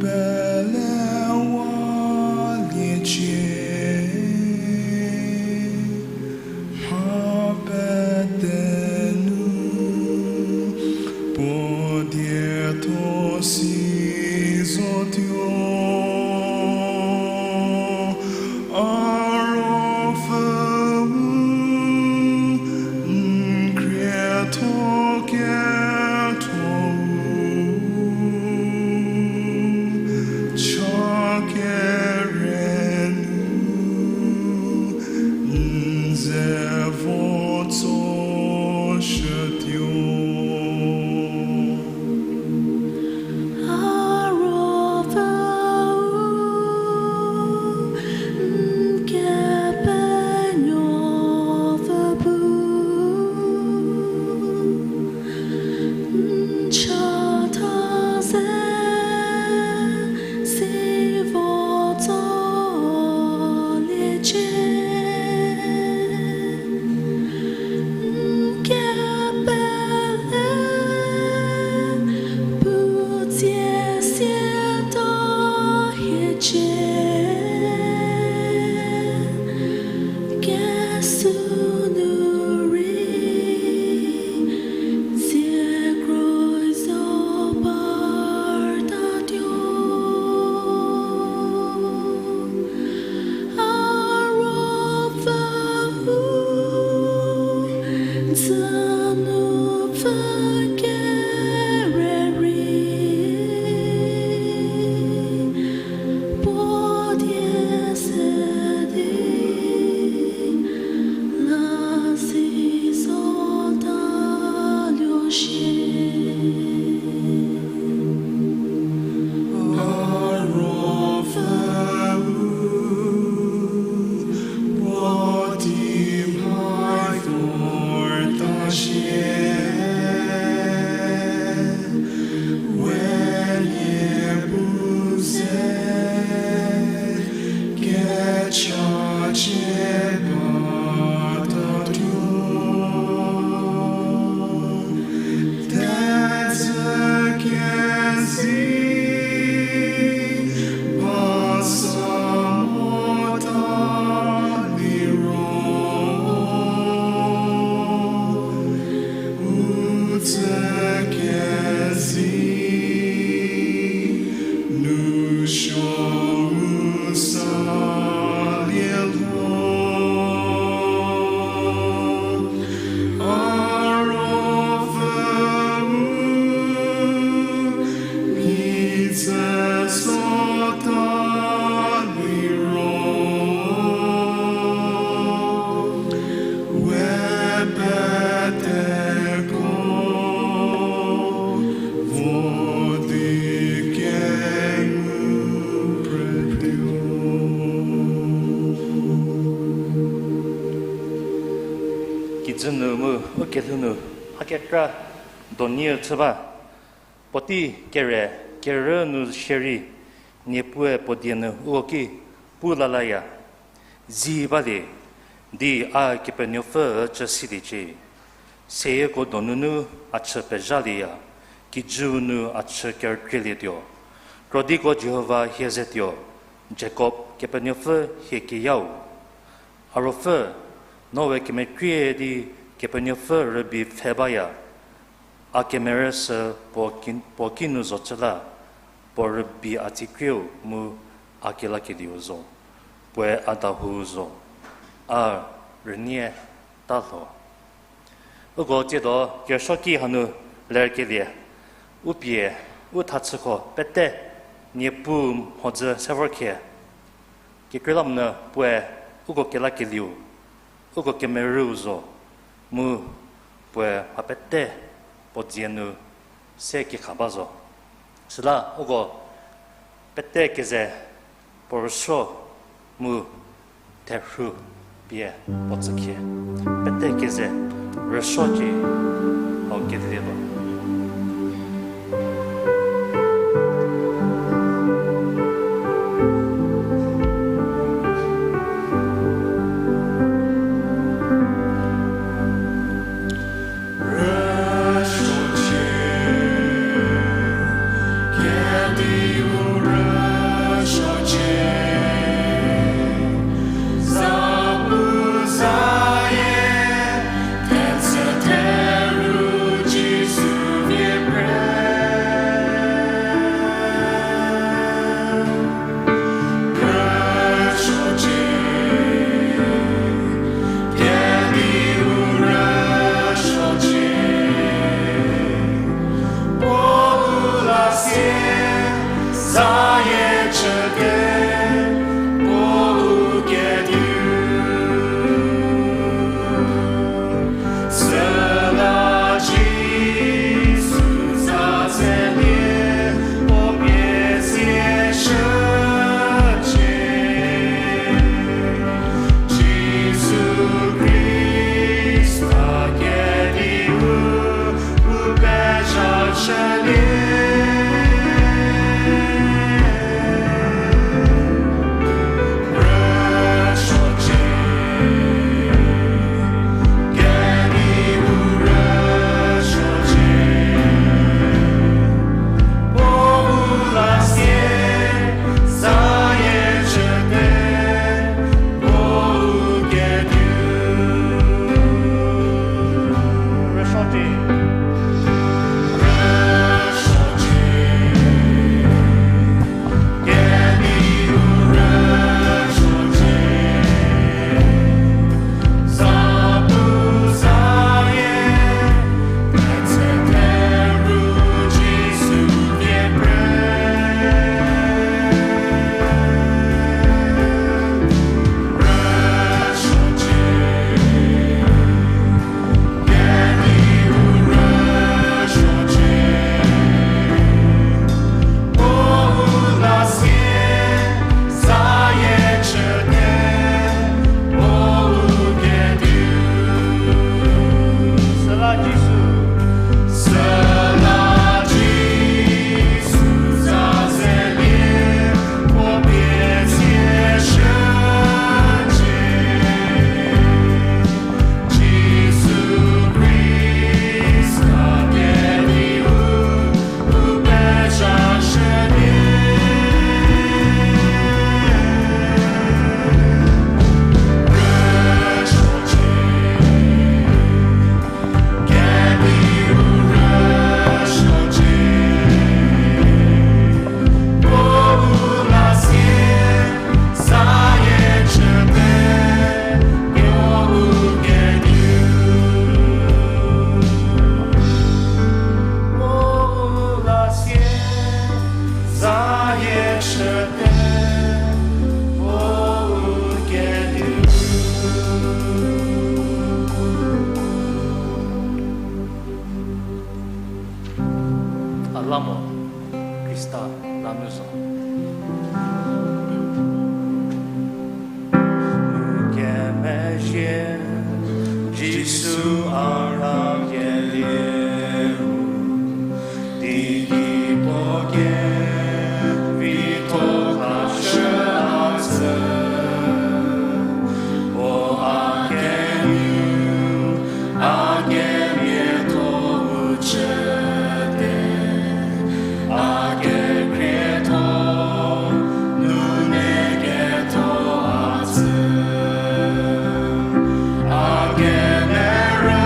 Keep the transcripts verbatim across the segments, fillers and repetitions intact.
Pelewa liecie, mha pete nu puo dietho si zotuo, a ruopfüu n khrietho ketho cha kerenu n ze vo tsoshütuo. A ruopfüu n Kepenuopfü bu n chatha ze si vo tso liecie. N kepele puo tsie siata hiecie. Kesuo nu rei zie krozo partatuo. A ruopfüu dzünu pfü kere rei puo die se di la si zota luo shie. A ruopfüu puo di mhai vorta shie. We nie pu ze kechacie batatuo. Thezhü kezei ba sa mota liro, u tsü kezei nu suo mu sa lie lho. A ruopfüu mi tsü sota liro, we peteko vo di kengu prütuo. Kijü nu mu ukelhou nu a kekra donieu chü ba. Puotei kere kerü nu shierei, Niepue puo die nu uko ki pu lalaya. Zi balie, di a Kepenuopfü chü siliecie. Seyieko donunu a chü pezhalieya, kijüu nu a chü kerükrelietuo. Krodiko Jihova hie zetuo, Jakob Kepenuopfü hie keyau. A ruopfü, no we kemekrie di Kepenuopfü rübei pfhe baya. A kemerü sü puo ki, puo kinu zocü la, puo rübei a tsikrieu mu a kelakelieu zo, puoe a dahou zo, a rünie ta lho. Uko tsiedo kerüsuoki hanu lerkelie, u pie, u thachüko pete, Niepuu mhodzü se vorkhie. Kekreilamonyü puoe uko kelakelieu, uko kemerüu zo, mu puoe mha pete puo dzie nu se kekha ba zo. Süla uko pete keze puo rüsuo mu therhu pie puo tsükhie. Pete keze rüsuocie hau kedilietuo. A la mo, Khrista la nu zo. Kemezhie, Jisu a rhakelieu, di ki puo kevitho khashü a tsü, puo a kenu, a kemiatho u chüte, a kekrietho, nune ketho a tsü, a kemerü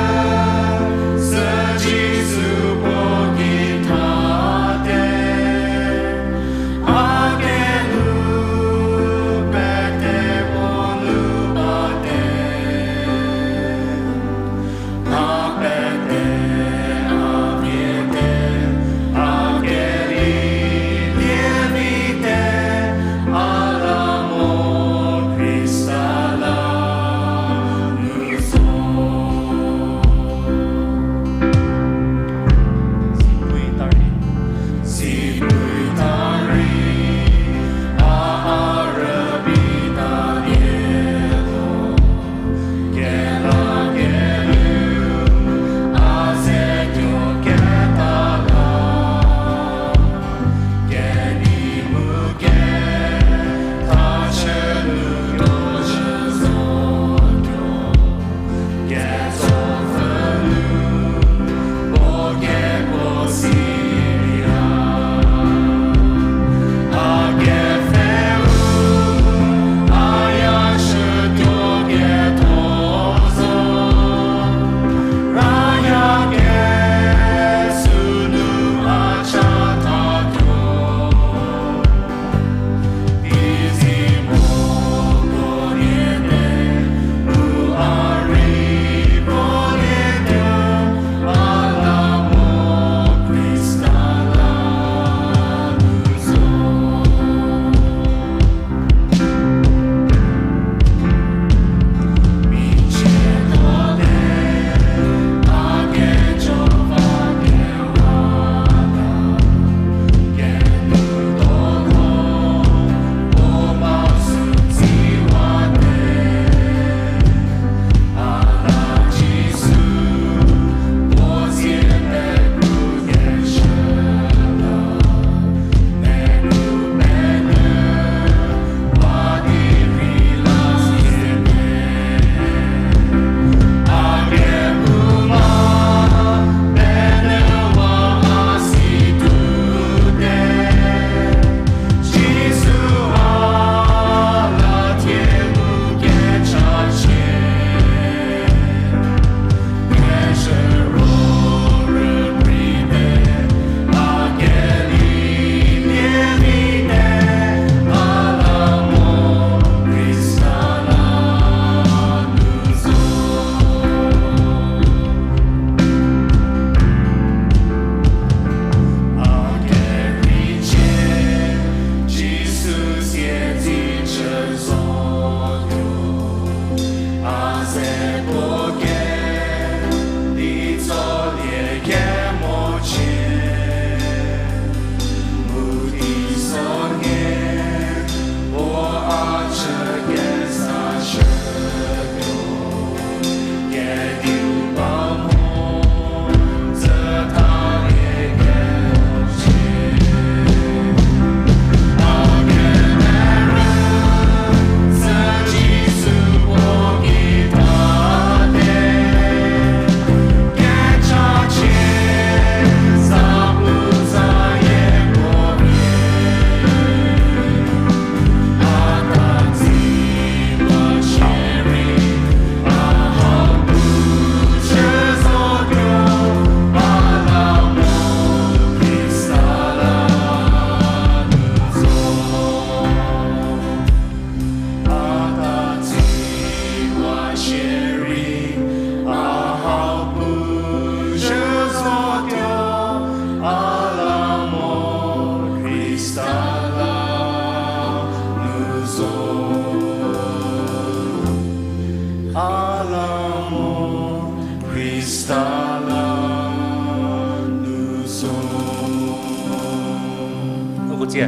Tsie,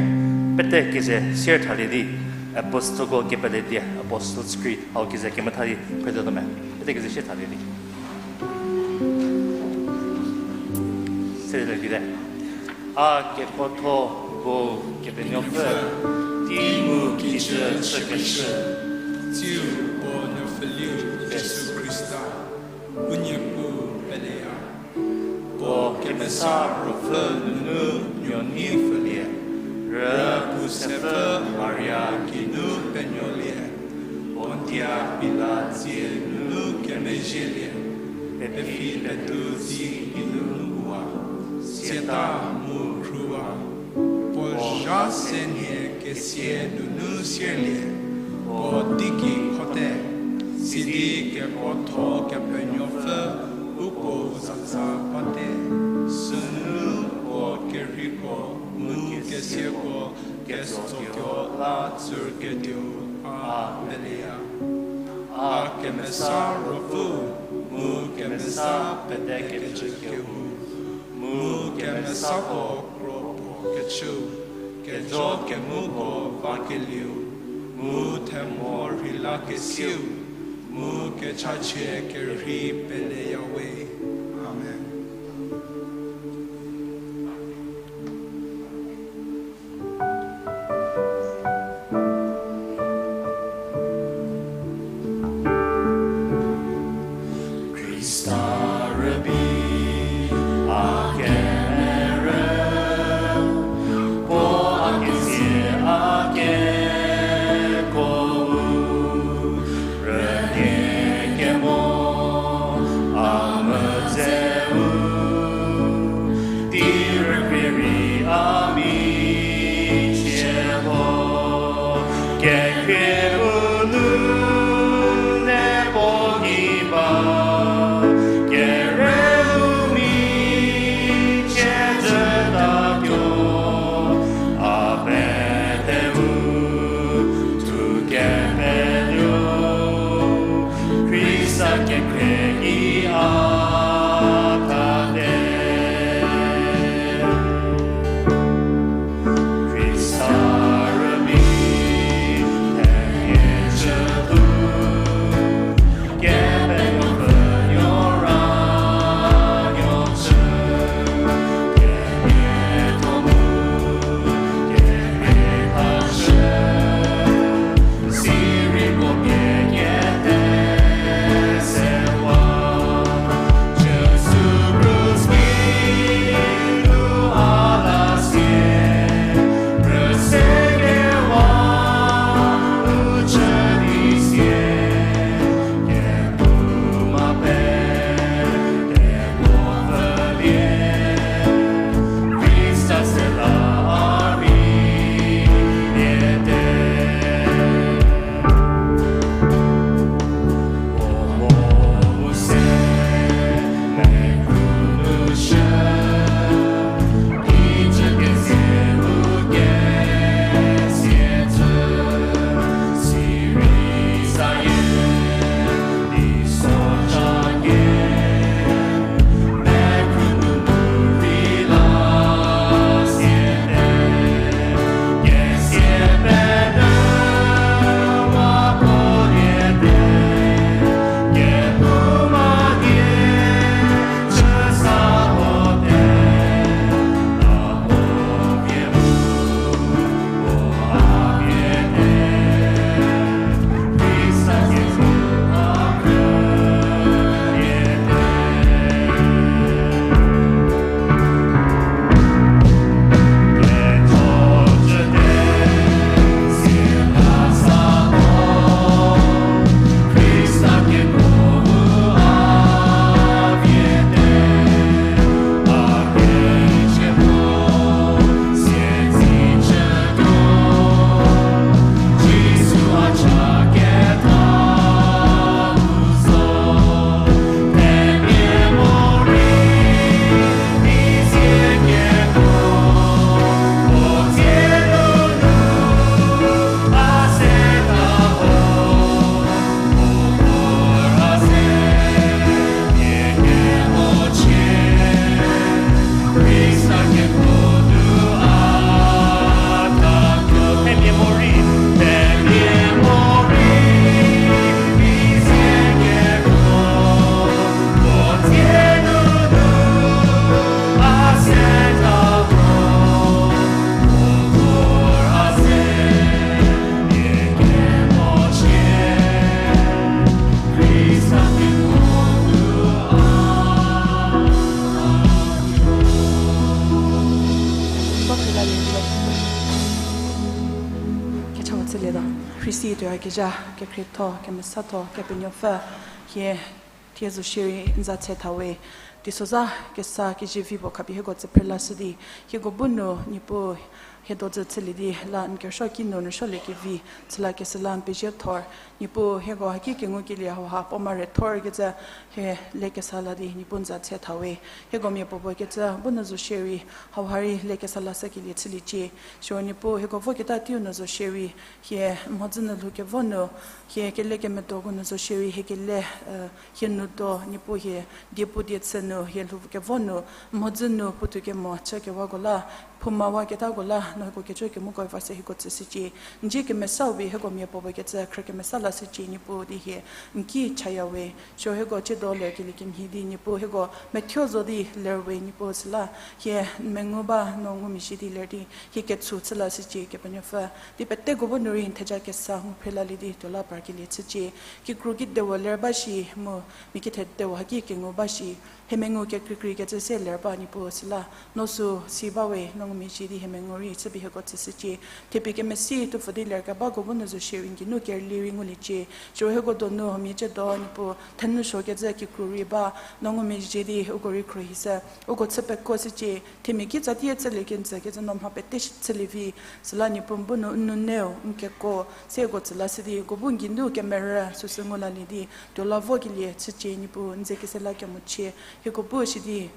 pete keze sier thalie di, Apostleko Kepele Die, Apostles' Creed, hau keze kemetha di, pete tome, pete keze sier thalie di. Sele kide. A kekuotho bu Kepenuopfü, tei mu kijü chükeshü, tsiu puo nuopfüliu Jisu Khrista, unie pu peleya. Puo Kemesa Ruopfü nunu nuo nei pfülie, rüpou sepfü Maria geinu penuolie, Pontia Pilat dzie nunu kemezhielie, pephi petu zie geinu uwa, siata mu rhuwa. Puo zha se nie kesia nunu sierlie, puo teigei khote, sidi kekuotho Kepenuopfü uko zatsa bate, sünu puo kerheiko mu kesiako ketsotuo la tsur ketuo, a peleya. A Kemesa Ruopfü, mu Kemesa Pedekecü Kehou, mu kemesako kro puo kechüu, kejo kemuko vakelieu, mu themho rheilakesiu, mu kechachie kerhei peleya we. Amen. Khrista rübei a kemerü, puo a kezie a kekuo rünie kemo a medzeu, tei rükrie rei a michie ho, kekhrie bu nu ne puo gei ba, kerüu michie jütatuo, a peteu thu kepenuo, Khrista kekhrie ki a thate. Khrista rübei, themia Tsülieta, Khrista tuoyakezha, kekhrietho, kemesatho, Kepenuopfü, hie, thie zo shierei n za tse thawe, teisozha kesa kezivi puo khapie hieko tsüphrü lashü di, hieko bu nu, Niepuu, hie dozü chülie di, la n kerüsuo kinu n rüsuoliekevi, chülakeshü la n pezie thor, Niepuu, hieko haki kengukelie hauha, puo mare thor kecü, hie lekesa la di, Niepuu n za tse thawe, hieko miapuopuo kecü, bu nu zo shierei, hauha rei lekesa lashükelie chüliecie, siro Niepuu, hieko voketa teiu nu zo shierei, hie mhodzü nu lhoukevo nu, hie kele kemedoko nu zo shierei, hie kele, hie nu do, Niepuu hie, diepu die chü nu, hie lhoukevo nu, mhodzü nu puotou kemo chükewako la, phoumawaketako la, no hieko kejo kemuko va se hieko tsüshücie, n dzie kemesau bi hieko miapuopuo kecü, khrü kemesa lashücie, Niepuu di hie, n ki chaya we, siro hieko tsiedo lerkelie kemhie di, Niepuu hieko, methuo zo di ler we, Niepuu süla, hie, n mengu ba, no ngumezhie di ler di, hie ketsu chü lashücie, Kepenuopfü, di peteko bu nu rei n theja kesa ngu phre lalie di, tuo la parkelie chücie, kikru kidewo ler ba shi, mu, mia kethe dewo haki kengu ba shi, hie mengu kekreikrei kecü se ler ba Niepuu süla, no sü si ba we, no ngumezhie di hie mengu rei chüpie hieko tsüshücie, thepie kemesi tuopfü di ler kebako bu nu zo shierei n geinu kerüli rei nguliecie, siro hieko donu huomia tsiedo Niepuu, thenou suo kecü kikru rei ba, no ngumezhie di uko rei khruohishü, uko chü pekuoshücie, themia kitsa tie chülie kenjü kecü no mha pete shi chülie vi, süla Niepuu bu nu n nuneu, n keko, se uko tsü lashü di, uko bu n geinu kemerü süsü ngu lalie di, tuo la vokelie chücie Niepuu n ze kese la kemochie, hieko bu shi di,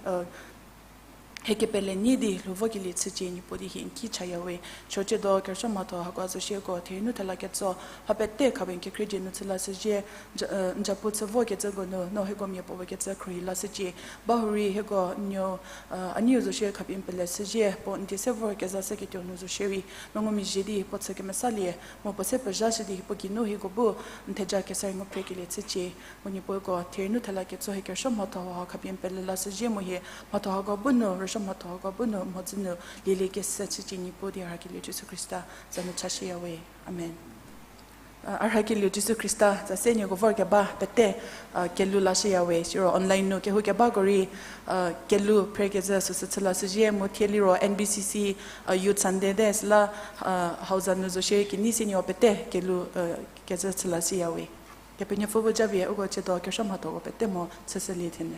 hie kepele nyi di lhou vokelie chücie Niepuu di hie n ki chaya we, siro tsiedo kerüsuo mhatho hako zo shieko, therie nu thela ketso, ha pete khapie n kekhrie dzie nu chü lashüzhie, n ja-, n japu chü vokecüko nu, no hieko miapuopuo kecü khruohi lashücie, bahurei hieko n nuo, a nieu zo shie khapie n pele shüzhie, puo n die se vor kezashüketuo nu zo shierei, no ngumezhie di puo chü kemesalie, mu puo se pezhashü di puo geinu hieko bu, n theja kesa rei ngu phrekelie chücie, mu Niepuu ko, therie nu thela ketso hie kerüsuo mhatho hako khapie n pele lashüzhie mu hie, mhatho hako bu nu, rüsuo mhatho hako bu nu, mhodzü nu, lielie kese chücie Niepuu di a rhakelieu Jisu Khrista, za nu chashüya we. Amen. A rhakelieu Jisu Khrista, za se nieko vorkeba pete, kelu lashüya we, siro online nu kehoukebako rei, kelu phrekezhü süsü chü lashüzhie mu thie liro N B C C, Youth Sunday de süla, hau za nu zo shierei kenei se nieko pete kelu, kezhü chü lashüya we. Kepenuopfü bu japie uko tsiedo kerüsuo mhathoko pete mo chüshülie thenyü.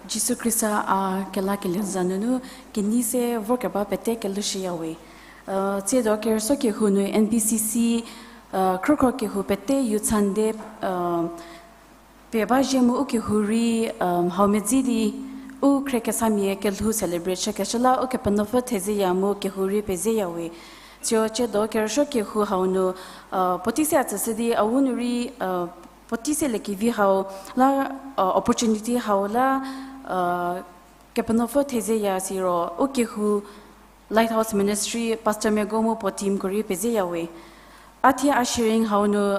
Jisu Khrista a kelakelie za nunu kenei se vorkeba pete kelhoushüyawe. Tsiedo kerüsuo kehou nu N B C C, khrükhro kehou pete Youth Sunday pie ba zhie mu u kehou rei hau medzi di u khriekesamia kelhou celebrate chükeshü la Ukepenuopfü thezeya mu kehou rei pezeyawe. Siro tsiedo kerüsuo kehou hau nu puotei se a tsüshü di a u nu rei puotei se le kevi hau la, opportunity hau la Kepenuopfü thezeya siro u kehou Lighthouse Ministry pastor miako mu puo teamko rei pezeyawe. A thie a sharing hau nu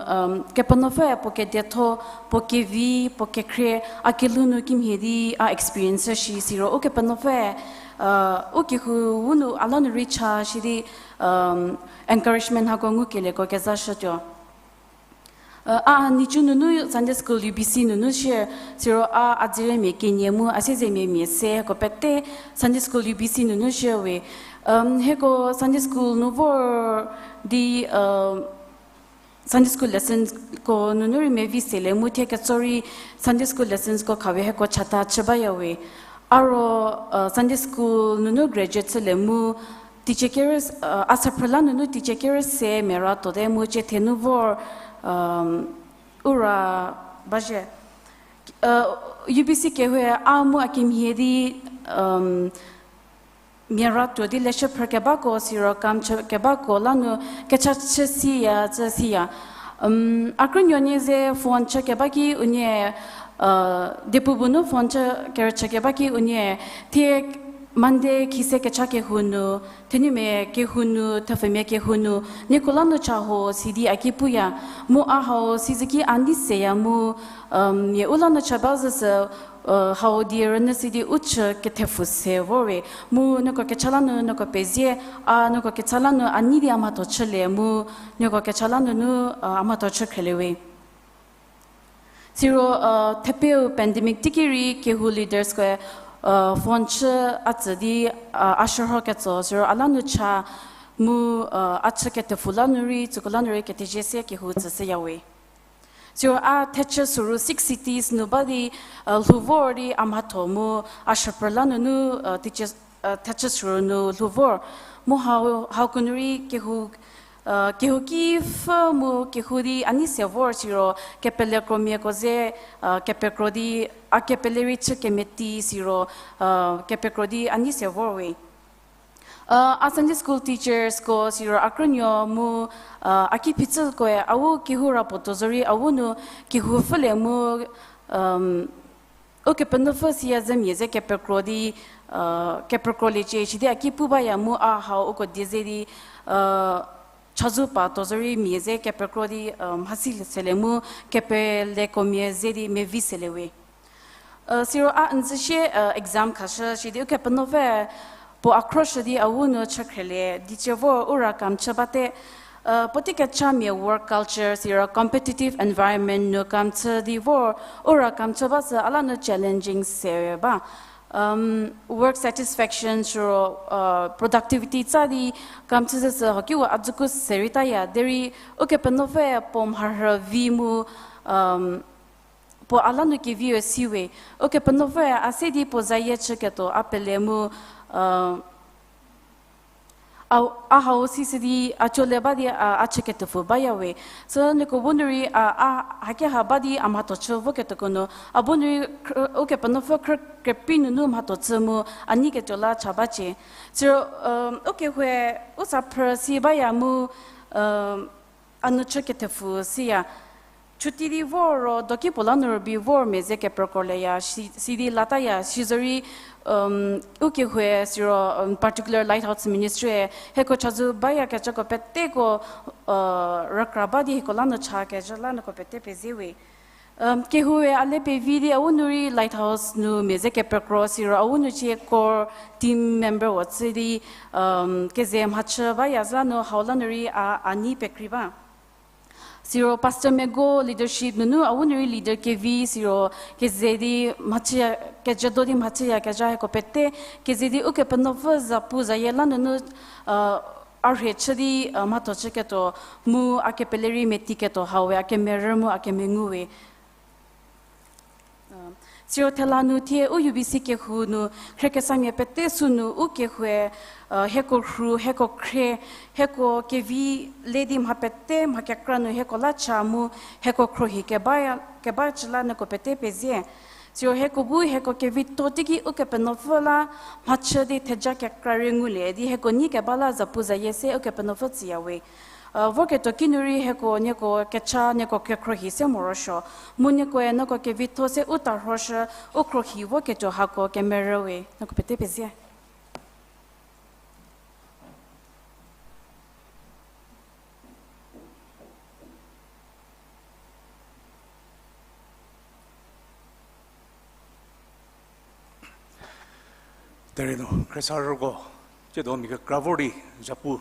Kepenuopfüe puo kedietho, puo kevi, puo kekhrie a kelhou nu kimhie di a experience shi siro Ukepenuopfüe u kehou u nu a la nu rei cha shi di encouragement hako ngukelieko kezashütuo. A nhicu nunu Sunday School U B C nunu shie, siro a a dziremia kenie mu a siezemia mia se hako pete Sunday School U B C nunu shie we. Hieko Sunday School nu vor di Sunday School lessonsko nunu rei mevi selie mu thie ketso rei Sunday School lessonsko khawe hieko chata chü bayawe. A ro Sunday School nunu graduate chülie mu teacher kere, a saphrüla nunu teacher kere se mia ra tuote mu cie thenu vor u ra ba zhie. U B C kehoue a mu a kimhie di mia ra tuo di leshü phrükebako siro kam chükebako la nu kecha chü siya, chü siya. A krünuonie ze phone chükeba ki unie, diepu bu nu phone chü kerüchükeba ki unie, thie Monday khise kecha kehou nu, thenumia kehou nu, thepfumia kehou nu, nieko la nu cha ho si di a ki puya. Mu a hau sizü ki a nei seya mu, mia u la nu cha ba zhüsü, hau die rünyü si di u chü kethepfu se vor we. Mu nieko kecha la nu nieko pezie, a nieko kecha la nu a nei di a mhatho chülie mu, nieko kecha la nunu a mhatho chü khrielie we. Siro thepeu pandemic teiki rei kehou leaderskoe phone chü a tsü di a shürho ketso siro a la nu cha mu, a chü kethepfu la nu rei, tsüko la nu rei kethezie se kehou tsüshüyawe. Siro a thechü süru six cities nu ba di lhou vor di a mhatho mu a shüphrü la nunu thechü süru nu lhou vor. Mu hau, hauko nu rei kehou, kehouki pfhü mu kehou di a nei se vor siro kepele kromiako ze kepekro di, a kepele rei chü kemeti siro kepekro di a nei se vor we. A Sunday school teachersko siro a krünuo mu a ki phichükoe a u kehou ra puo tuo zorei a u nu kehou pfhülie mu, Ukepenuopfü siya zhü mia ze kepekro di, kepekroliecie shidi a ki pu baya mu a hau uko die ze di, chazou pa tuo zorei mia ze kepekro di, mhasi selie mu kepeleko mia ze di mevi selie we. Siro a n züsie exam khashü shidi Ukepenuopfü puo a khroshü di a u nu chü khrielie di cie vor u ra kam chü bate, puotei kecha mia work culture siro competitive environment nu kam chü di vor u ra kam chü ba sü a la nu challenging se ba. Work satisfaction siro productivity tsa di kam chü zhü sü hokiu a dzüku se rei taya derei Ukepenuopfüe puo mharhü vi mu, puo a la nu keviu si we, Ukepenuopfüe a se di puo zayie chüketuo a pele mu, a, a hau sisü di a co le ba di a, a chükethepfu baya we. Sü nieko bu nu rei a, a haki ha ba di a mhatho chü voketuoko nu a bu nu rei Ukepenuopfü khrü kepi nunu mhatho chü mu a nei ketuo la cha bacie. Siro, u kehoue u sa phrü si baya mu, a nu chükethepfu siya. Chuti di vor ro doki puo la nu rübei vor mia ze keperkro leya, si, sidi lataya, sizorei, um, u kehou siro, um, particular Lighthouse Ministry-e, hieko chazou bayakecüko peteko, uh, rükra ba di hieko la nu cha kezhü la nieko pete pezie we. Um, kehoue a le pevi di a u nu rei Lighthouse nu mia ze keperkro siro a u nu chie core team member-u chü di, um, keze mhachü baya zü la nu hau la nu rei a, a nei pekrei ba. Siro Pastor Mego leadership nunu a u nu rei leader kevi siro keze di mhachüya, kejüdo di mhachüyakezha hieko pete, keze di Ukepenuopfü zapu zayie la nunu, uh, a rhie chü di, uh, mhatho chüketuo, mu a kepele rei meti ketuo hau we, a kemerü mu a kemengu we. Siro thela nu thie u U B C kehou nu, khriekesamia pete sü nu u kehoue, uh, hieko rhu, hieko khrie, hieko kevi le di mha pete, mha kekra nu hieko la cha mu, hieko khruohi keba, keba chü la nieko pete pezie. Siro hieko bu hieko kevitho teiki Ukepenuopfü la mhachü di theja kekra rei ngulie di hieko nei keba la zapu zayie se Ukepenuopfü tsüya we. Uh, voketuo kinu rei hieko nieko kecha nieko kekhruohi se morosuo. Mu niekoe nieko kevitho se u tarhoshü, u khruohi voketuo hako kemerü we. Nieko pete pezie. Derei nu khriesarüko, tsiedo mia kekra vor di, zapu,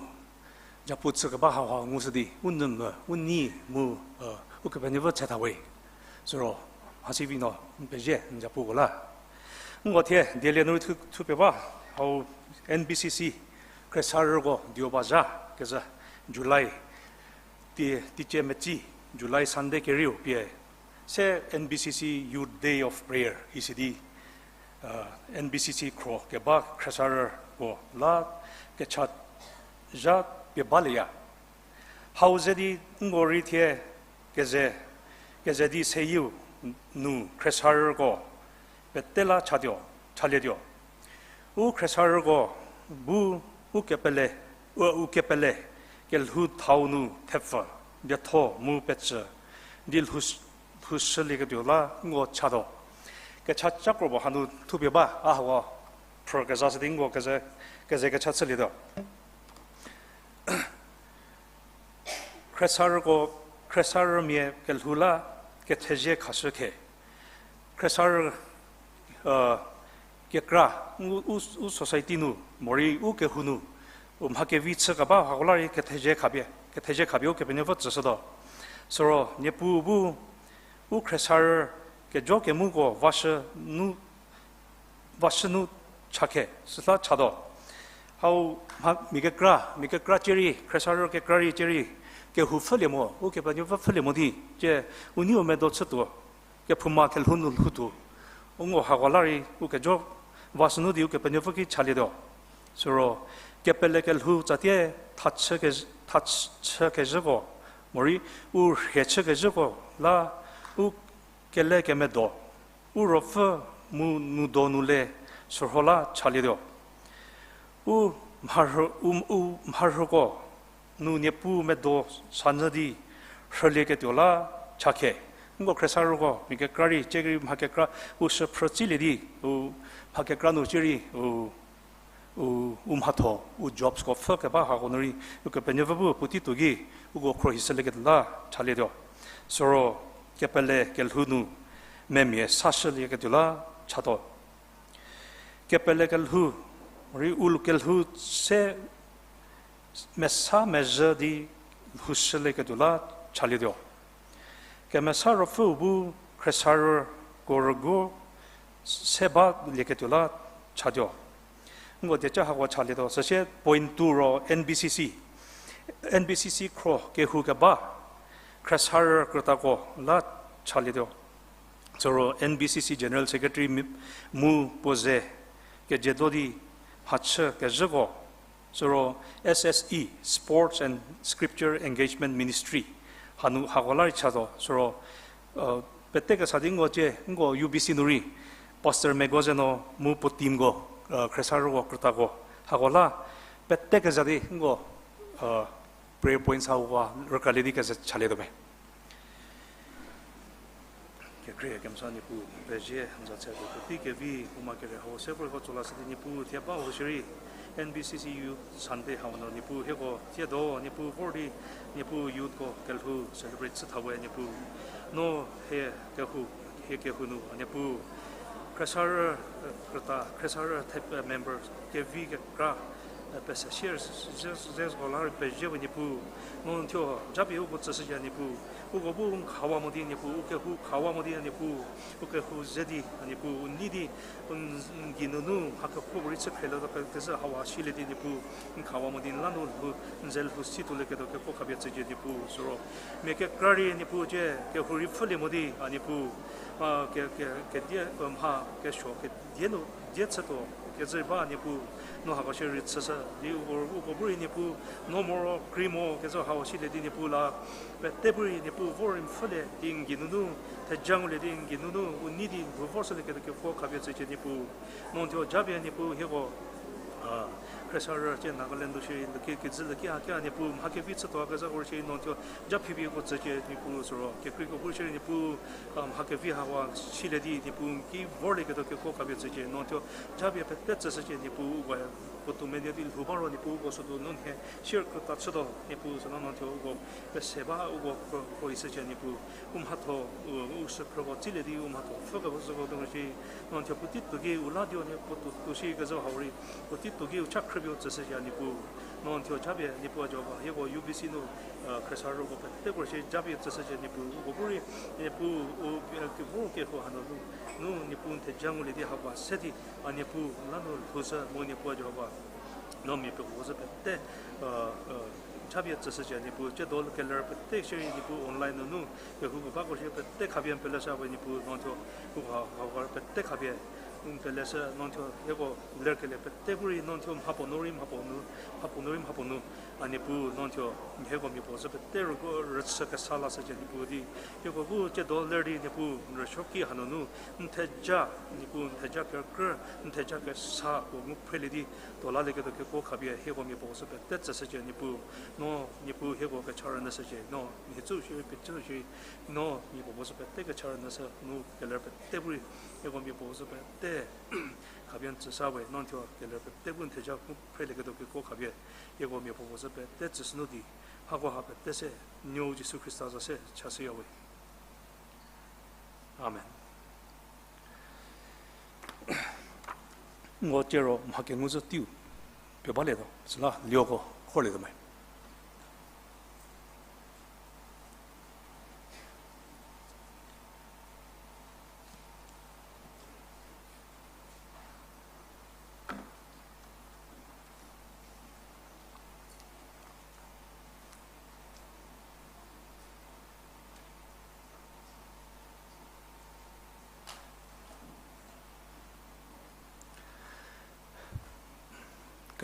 zapu chü keba hauha ngushü di, u nou mu, u nei mu, uh, Ukepenuopfü tse tha we. Siro, mhasivi no, n pezie, n zapuko la. Nko thie, dielie nu thu, thupie ba, hau N B C C, khriesarüko, dioba zha, kezha, July, ti, teicie metsi, July Sunday kerieu pie, se N B C C Youth Day of Prayer, isi di, uh, N B C C khro keba khriesarüko la kecha zha pie balieya. Hau ze di nko rei thie keze, keze di seyieu nu khriesarüko pete la chatuo, chalietuo. U khriesarüko bu u kepele, u, u kepele kelhou thau nu thepfü, dietho mu pecü, di lhou, lhoushülieketuo la nko chatuo. Kecha cakro puo hanu thupie ba, a hako phrü kezashü di nko keze, keze kecha chülietuo. Khriesarüko, khriesarümia kelhou la kethezie khashü khe. Khriesarü, uh, kekra, u, u, u society nu, morei u kehou nu, u mha kevi chü keba hako la rei kethezie khapie, kethezie khapie Ukepenuopfü tsüshütuo. Siro, Niepuu bu, u khriesarü kejo kemuko vashü nu, vashü nu chakhe, süla chatuo. Hau mha, mia kekra, mia kekra cierei, khriesarü kekra rei cierei, kehou pfhülie mo, Ukepenuopfü pfhülie mo di, cie u nei u medo chütuo, kephouma kelhou nu lhoutuo. U nko hako la rei, u kejo vashü nu di Ukepenuopfü ki chalietuo. Siro, kepele kelhou tsatie thachü ke, thachü kezhüko, morei u rhie chü kezhüko la, u kele kemedo, u ruopfü mu nu do nu le sürho la chalietuo. U mharhü, u, u mharhüko nu Niepuu medo sanyü di rhülieketuo la chakhe. Nko khriesarüko, mia kekra rei, cierei mha kekra, u shüphrü tsilie di, u mha kekra nu cierei, u u, u mhatho, u jobsko pfhü keba hako nu rei, Ukepenuopfü bu puotei tuo ki, uko khruohishülieketuo la chalietuo. Siro kepele kelhou nu memia sashülieketuo la chatuo. Kepele kelhou, rei u kelhou se mesa mezhü di lhoushülieketuo la chalietuo. Kemesa Ruopfüu bu khriesarüko rüguo se balieketuo la chatuo. Nko dieca hako chalietuo, süsie point two ro N B C C. N B C C khro kehou keba khriesarü krütako la chalietuo. Süro N B C C General Secretary mi-, mu puo ze kejiedo di mhachü kezhüko. Süro S S E, Sports and Scripture Engagement Ministry, hanu hako la rei chatuo. Süro, uh, pete kesa di nko cie, nko U B C nu rei, Pastor Mego ze no mu puo teamko, uh, khriesarüko krütako. Hako la, pete keza di nko, uh, prayer points hauko rükralie di keze chalietuo me. Kekhrie kemesa Niepuu, pezie n za tse tuo, puotei kevi, u ma kere hau se vorko tsola sidi Niepuu thie ba ho shierei, N B C C Youth Sunday hau nu Niepuu hieko thie do Niepuu vor di, Niepuu youthko kelhou celebrate chü tha we Niepuu. No hie kehou, hie kehou nu a Niepuu, khriesarü, krüta khriesarü the member kevi kekra, pese share ze, ze, ze ko la rei pezie we Niepuu. No n thuo japie uko tsüshücie Niepuu. Uko bu n khawa mo di Niepuu, u kehou khawa mo di a Niepuu, u kehou ze di a Niepuu, u nei di, n, n geinunu mha kekuo puorei chü khrielie tuo kezhü hau silie di Niepuu, n khawa mo di n la nu lhou, n ze lhou si tuolieketuo kekuo khapie tsücie Niepuu, süro mia kekra rei Niepuu cie kehou rei pfhülie mo di a Niepuu, a, ke, ke, kedie, mha kesuo kedie nu die chütuo kezhü ba Niepuu, no hako shierei chüshü di uko, uko bu rei Niepuu, no moro krei mo kezhü hau silie di Niepuu la, pete bu rei Niepuu vor rei pfhülie di n geinunu theja ngulie di n geinunu u nei di lhou vorshülieketuo kekuo khapie tsücie Niepuu. No n thuo japie Niepuu hieko, a, khriesarü cie Nagaland nu shierei lüki kijü lüki hakia Niepuu mha kevi chütuo kezhü ko shierei no n thuo japie pie uko tsücie Niepuu süro kekreiko bu shierei Niepuu, a, mha kevi hau silie di Niepuu n ki vorlieketuo kekuo khapie tsücie no n thuo japie pete tsüshücie Niepuu uko, puotou media di lhou ba ro Niepuu uko sütuo nu nhie share krüta chütuo Niepuu süla no n thuo uko pese ba uko kro, kro ishücie Niepuu. U mhatho, u, u sükhrüko tsilie di u mhatho pfhükeba zhüko tuo shi, no n thuo puotei tuo ki u la di u nie puotou tuo shi kezhü hau rei, puotei tuo ki u cha khrüpie u tsüshücie Niepuu. No n thuo japie Niepuu a Jihova hieko U B C nu, a, khriesarüko peteko shi japie tsüshücie Niepuu. Uko bu rei Niepuu u, a, kevor kehou hanunu, nu Niepuu n theja ngulie di hako se di, a Niepuu n la nu lhoushü mu Niepuu a Jihova no mia puo zhü pete, a, a, japie tsüshücie Niepuu, tsiedo keler pete shierei Niepuu online nunu kehouko bako shierei pete khapie n peleshü we Niepuu, no n thuo u ha, hau pete khapie n peleshü, no n thuo hieko lerkelie pete bu rei no n thuo mhapuo nu rei mhapuo nu, mhapuo nu rei mhapuo nu, a Niepuu no n thuo hieko mia puo zhü pete rüko rüchü kesa lashücie Niepuu di, hieko bu tsiedo ler di Niepuu n rüsuoki hanunu n theja, Niepuu n theja kekrü, n theja kesa puo ngu phrelie di tuo lalieketuo kekuo khapie hieko mia puo zhü pete tsüshücie Niepuu. No Niepuu hieko kecha rünyüshücie, no nhicu shierei pecü shierei, no mia puo zhü pete kecha rünyüshü, no keler pete bu rei hieko mia puo zhü pete khapie n tsüshü we, no n thuo keler pete bu n theja ngu phrelieketuo kekuo khapie hieko mia puo zhü pete tsüshünu di, hako ha pete se n nuo Jisu Khrista za se chashüya we. Amen. Ngo tiero mha kengu zhü teiu pie balietuo, süla lioko khorlietuo me.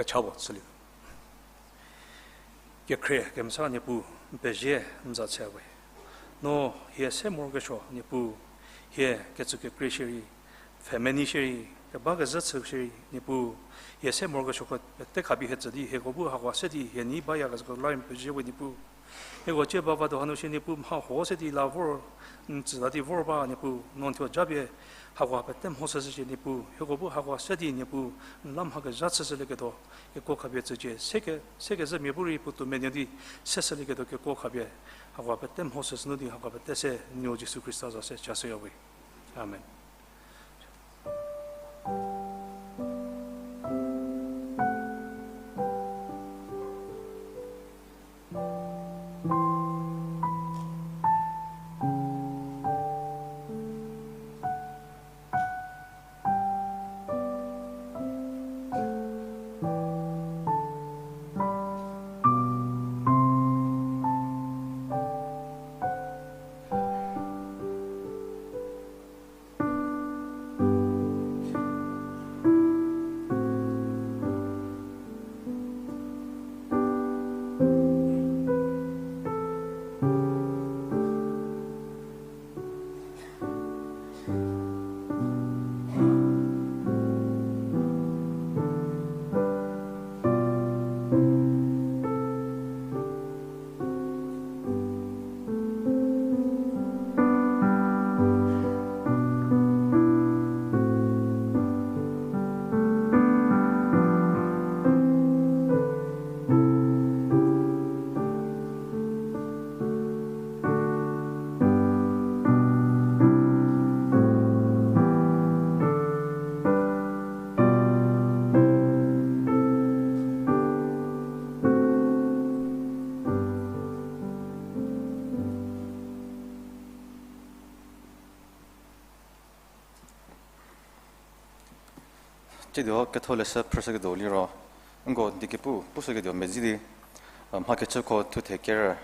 Kechako chülie. Kekhrie kemesa Niepuu, n pezie n za tse we. No hie se morokesuo Niepuu, hie kecü kekrei shierei, pfhemenei shierei, keba kezhü chü shierei Niepuu, hie se morokesuoko pete khapie hie tsü di hieko bu hako se di hie nei bayakezhüko la n pezie we Niepuu. Hieko cie bavatuo hanu shie Niepuu mha huo se di la vor, n tsüta di vor ba Niepuu, no n thuo japie hako pete mho shüshücie Niepuu, hieko bu hako se di Niepuu, n la mha kezha chüshülieketuo kekuo khapie tsücie, seke, sekezhümia bu rei puotou menuo di seshülieketuo kekuo khapie, hako pete mho shüshünu di hako pete se n nuo Jisu Khrista za se chashüya we. Amen. Tsiedo ketholeshü phrüshüketuo liro, nko diekepu pushüketuo medzi di, mhakechüko thuthe kerü,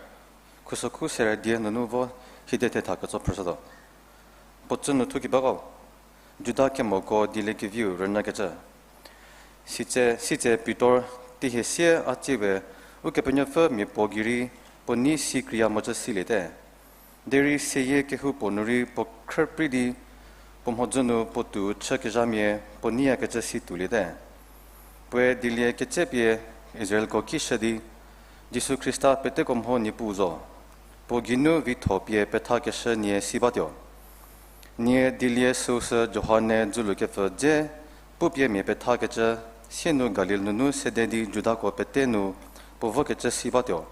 khusokhu sere die nunu vo hide thetha ketso phrüshütuo. Puo cü nu thukebako, Juda kemoko dieliekeviu rünyükecü. Sitse, sitse Pitor, tihie sie a tsiewe, Ukepenuopfü mia puo gei rei, puo nei si kreiya mocü siliete. Derei seyie kehoupuo nu rei puo khrüprei di, puo mhodzü nu puo tuo chükezhamia puo neiyakecü si tuoliete. Puoe dielie ketsepie Israelko ki shü di, Jisu Khrista peteko mho Niepuu zo. Puo geinu vitho pie pethakeshü nie si batuo. Nie dielie süusü Johan-e dzülu kepfü dze pupie mia pethakecü, sie nu Galil nunu sede di Judako pete nu puo vokecü si batuo.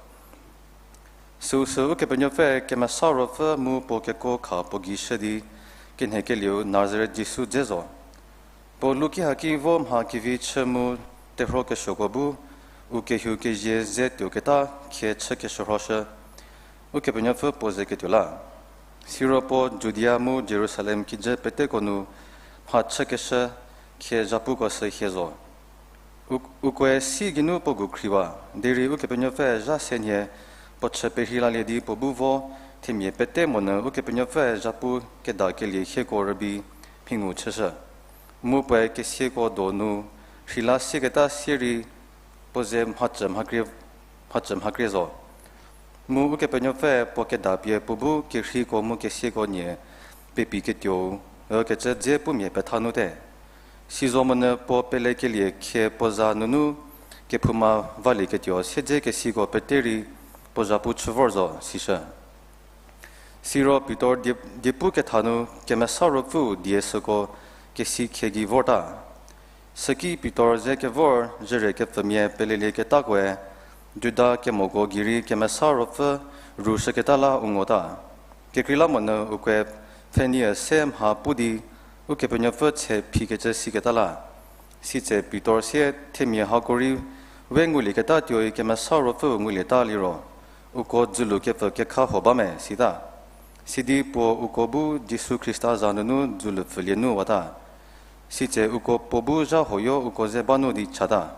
Süusü Ukepenuopfü Kemesa Ruopfü mu puo kekuo kha puo gei shü di, kenhekelieu Nazaret Jisu dze zo. Puo luki haki vo mha kevi chü mu terhuo kesuoko bu, u kehou kezie ze tuoketa khie chü keshürhoshü, Ukepenuopfü puo ze ketuo la. Siro puo Judia mu Jerusalem kijü peteko nu mha chükeshü khie zhapuko sü hie zo. U-, ukoe si geinu puo gou khriwa, derei Ukepenuopfü zha se nhie puo chü perhei lalie di puo bu vo, themia pete monyü Ukepenuopfü zhapu kedakelie hieko rübei mhingu chüshü. Mu puoe kesiako donu rheila sieketa sie rei puo ze mhacü mhakrie, mhacü mhakrie zo. Mu Ukepenuopfü puo kedapie puo bu kerheiko mu kesiako nie pepi ketuou, ükecü dze pumia petha nute. Sizomonyü puo pelekelie khie puo za nunu kephouma valieketuo siedze kesiko pete rei puo zhapu chü vor zo, sishü. Siro Pitor die-, diepu ketha nu Kemesa Ruopfü die süko kesi khie gei vorta. Süki Pitor ze kevor zhürie kepfümia pelelieketakoe, Juda kemoko gei rei Kemesa Ruopfü rushüketa la u ngota. Kekreilamonyü ukoe pfhenie se mha pu di Ukepenuopfü tshe phikecü siketa la. Sitse Pitor sie themia hako rei we ngulieketa tuoi Kemesa Ruopfüu ngulieta liro, uko dzülu kepfü kekha huo ba me sita. Sidi puo uko bu Jisu Khrista za nunu dzülu pfülie nu wata. Sitse uko puo bu zha huoyo uko ze ba nu di chata.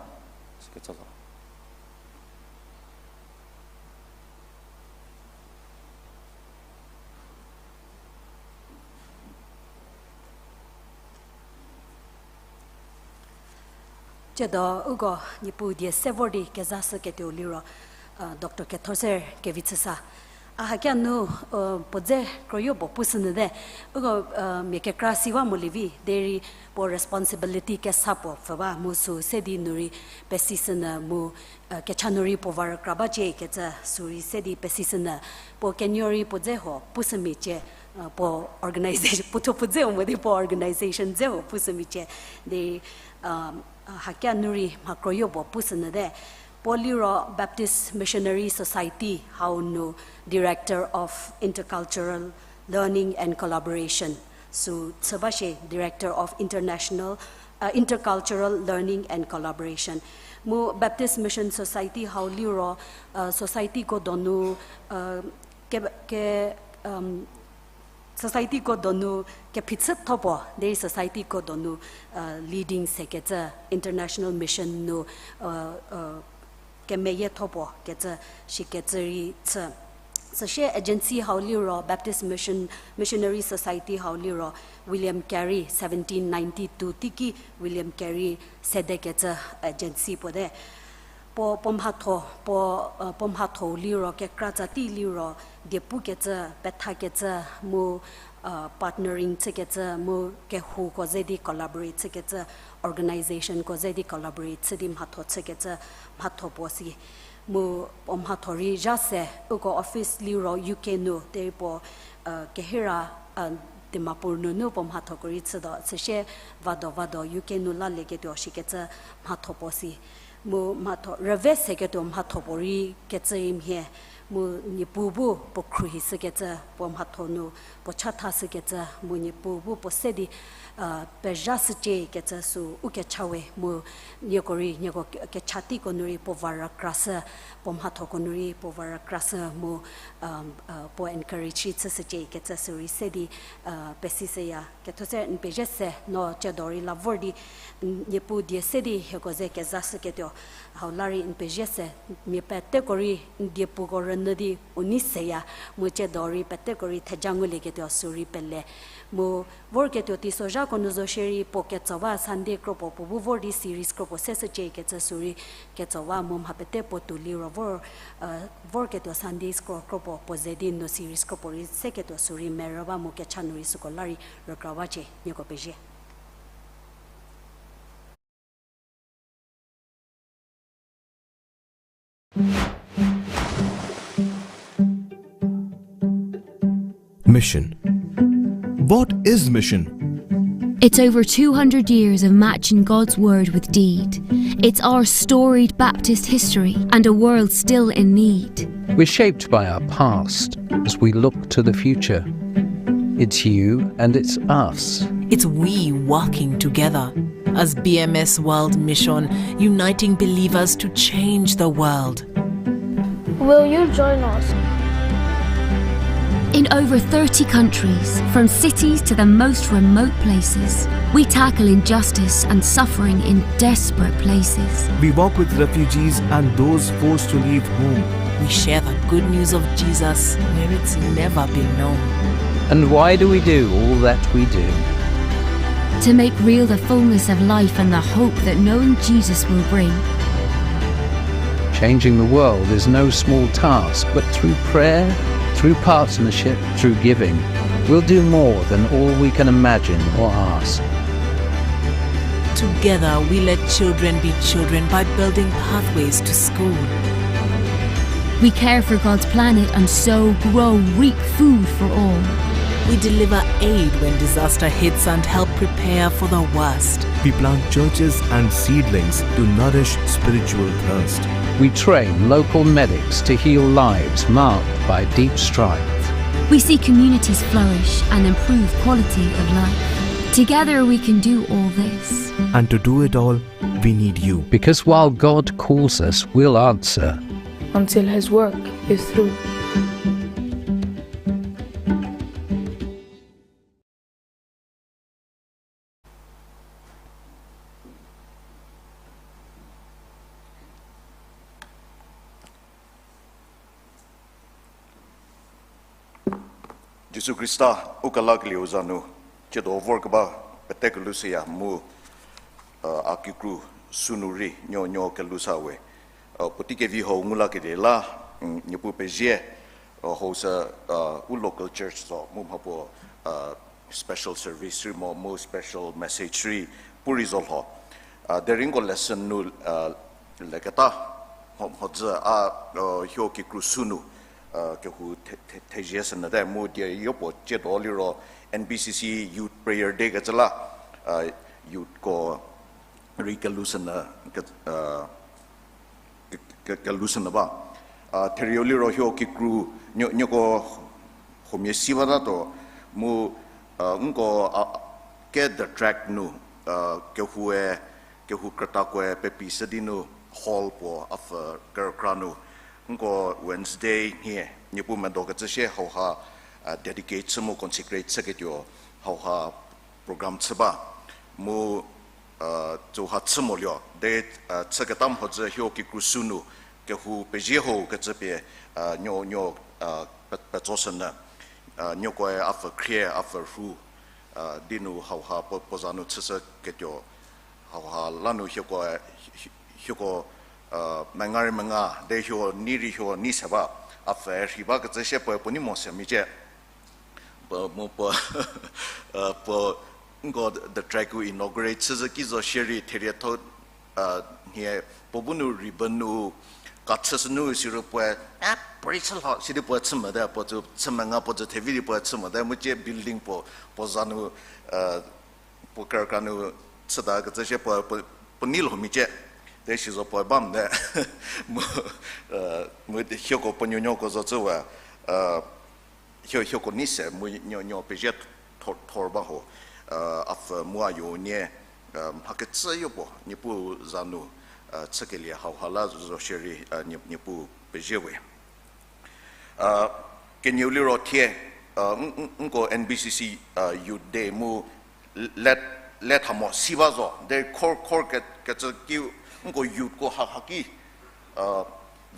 Tsiedo uko Niepuu die se vor di kezashüketuo liro, Doctor Kethoser Kevichüsa. A hakia nu, puo dze kroyo puo pushünyüte, uko mia kekra siwa molie vi, derei puo responsibility kesa puo pfhü ba mu sü se di nu rei pesishünyü mu, kecha nu rei puo va rükra ba cie kecü sü rei se di pesishünyü, puo kenuo rei puo dze huo pushümiecie, puo organization, puothuo puo dze mo di puo organization dze huo pushümiecie, di, hakia nu rei mha kroyo puo pushünyüte. Puo liro Baptist Missionary Society hau nu Director of Intercultural Learning and Collaboration sü chü ba shie, Director of International, Intercultural Learning and Collaboration. Mu Baptist Mission Society hau liro, societyko donu, ke, ke, societyko donu kephichütho puo, derei societyko donu, leading sekecü international mission nu, kemeyietho puo kecü shikecü rei chü. Süsie agency hau liro Baptist Mission, Missionary Society hau liro William Carey, seventeen ninety-two teiki William Carey sedekecü agency puote. Puo, puo mhatho, puo, puo mhatho liro kekra tsa tei liro diepukecü, pethakecü, mu, partnering chükecü, mu kehouko ze di collaborate chükecü, organizationko ze di collaborate chü di mhatho chükecü, mhatho puo si. Mu puo mhatho rei zha se, uko office liro U K nu, derei puo, kehira, Dimapur nunu puo mhathoko rei chütuo, süsie vado vado U K nu lalieketuo shikecü mhatho puo si. Mu mhatho, rüve seketuo mhatho puo rei kecü rei mhie, Mu Niepuu bu puo khruohi shükecü, puo mhatho nu puo chatha shükecü, mu Niepuu bu puo se di, uh, pezha shücie kecü sü u kecha we, mu nieko rei, nieko ke-, kecha teiko nu rei puo va rükra shü, puo mhathoko nu rei puo va rükra shü, mu, um, uh, puo encourage rei chü shücie kecü sü rei se di, uh, pesi shüya. Ketho se n pezie se no ciedo rei la vor di, n-, Niepuu die se di hieko ze kezashüketuo, hau la rei n pezie se, mia peteko rei n diepuko rünyü di u nei seya, mu ciedo rei peteko rei theja ngulieketuo sü rei pele. Mu vorketuo teisozhako nu zo shierei puo ketso ba Sunday kropuo puo bu vor di series kropuo se shücie kecü sü rei ketso ba mu mha pete puo tuo liro vor, uh, vorketuo Sunday kro-, kropuo puo ze di no series kropuo rei seketuo sü rei merü ba mu kecha nu rei süko la rei rükra bacie, nieko pezie. Mission. What is mission? It's over two hundred years of matching God's word with deed. It's our storied Baptist history and a world still in need. We're shaped by our past as we look to the future. It's you and it's us. It's we working together as B M S World Mission, uniting believers to change the world. Will you join us? In over thirty countries, from cities to the most remote places, we tackle injustice and suffering in desperate places. We walk with refugees and those forced to leave home. We share the good news of Jesus where it's never been known. And why do we do all that we do? To make real the fullness of life and the hope that knowing Jesus will bring. Changing the world is no small task, but through prayer, through partnership, through giving, we'll do more than all we can imagine or ask. Together, we let children be children by building pathways to school. We care for God's planet and sow, grow, reap food for all. We deliver aid when disaster hits and help prepare for the worst. We plant churches and seedlings to nourish spiritual thirst. We train local medics to heal lives marked by deep strife. We see communities flourish and improve quality of life. Together we can do all this. And to do it all, we need you. Because while God calls us, we'll answer. Until his work is through. Jisu Khrista u kelakelieu za nu, ciedo vorkeba pete kelhou shüya mu, a, a kikru sünu rei nuonuo kelhou sa we. A, puotei kevi hau ngu lakelie la, mm, Niepuu pezie, a, hau sü, a, u local church zo mu mha puo, a, special service rei mo mu special message rei pu rei zo lho. A, derei nko lesson nu, a, leketa mho, mhodzü a, a, huo kikru sünu, a, kehou the, the, thezie sünyüte mu die yopuo ciedo liro N B C C Youth Prayer Day kecü la, a, youthko rei kelhou sünyü ke, a, ke, ke, kelhou sünyü ba. A, therieu liro huo kikru nuo, nuoko huomia si batatuo mu, a, nko, a, ke the track nu, a, kehoue, kehou krütakoe pepi shü di nu hall puo a pfü kerükra nu. Nko Wednesday nhie, Niepuu medo kecü sie hauha, a, dedicate chü mu consecrate chüketuo hauha program chü ba. Mu, a, tsüha chü moluo, de, a, chüketa mhodzü huo kikru sünu, kehou pezie ho kecü pie, a, nuo, nuo, a, pe, petso sünyü, a, nuokoe a pfü khrie, a pfü rhu, a, di nu hauha puo, puo za nu chüshüketuo, hauha la nu hieko, hieko, a, menga rei menga, de huo nei rei huo nei se ba, a pfü rhi ba kecü sie puoe puo nei mo se micie. Puo, mu puo, a, puo, nko the track u inaugurate chüzhü ki zo shierei therietho, a, nhie puo bu nu ribbon nu kachü sünu siro puoe, a, puorei chü lho, sidi puoe chü mote, puo tsü chü menga puo tsü thevi di puoe chü mote, mu cie building puo, puo za nu, a, puo kerükra nu chüta kecü sie puo, puo, puo nei lho micie. Te si zo puoe bam ne. Mu, mu hieko puo nuonuoko zo cü we, hio, hieko nei se mu nuo, nuo pezie thor, thor ba ho, a pfü mu a yo nie, mha kecü yopuo, Niepuu za nu, chükelie hauha la zo shierei, Nie, Niepuu pezie we. Kenieu liro thie, nko N B C C Youth Day mu le, le tha mo si ba zo, derei khor, khor ke, kecü ki nko youthko ha, ha ki,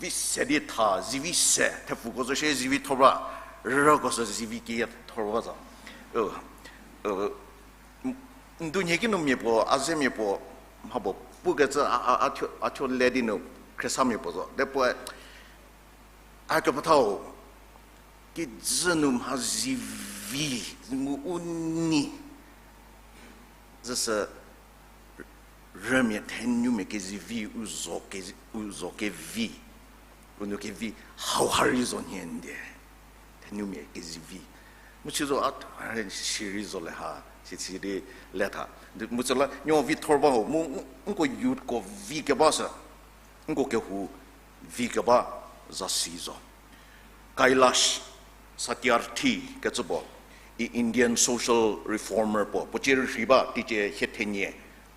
vi se di tha, zivi se, thepfuko zo shie zivi thor ba, rüko sü zivi ki thor ba zo. N du nhie ki nu mia puo, a ze mia puo, mha puo pukecü a, a, a thuo, a thuo le di nu, Khriesamia puo zo. Depuoe, a kepethau, kijü nu mha zivi, mu u nei, züsü rümia thenumia kezivi, u zo ke, u zo kevi, u nu kevi, hauha rei zo nhie ndie. Thenumia kezivi. Mu si zo a, a, si rei zo le ha, si, si di le tha. Mu süla, nuo vi thor ba ho, mu nko youthko vi keba sü, nko kehou vi keba zasi zo. Kailash Satyarthi kecü puo, I-, Indian social reformer puo, puo cie rühri ba, teicie hie thenie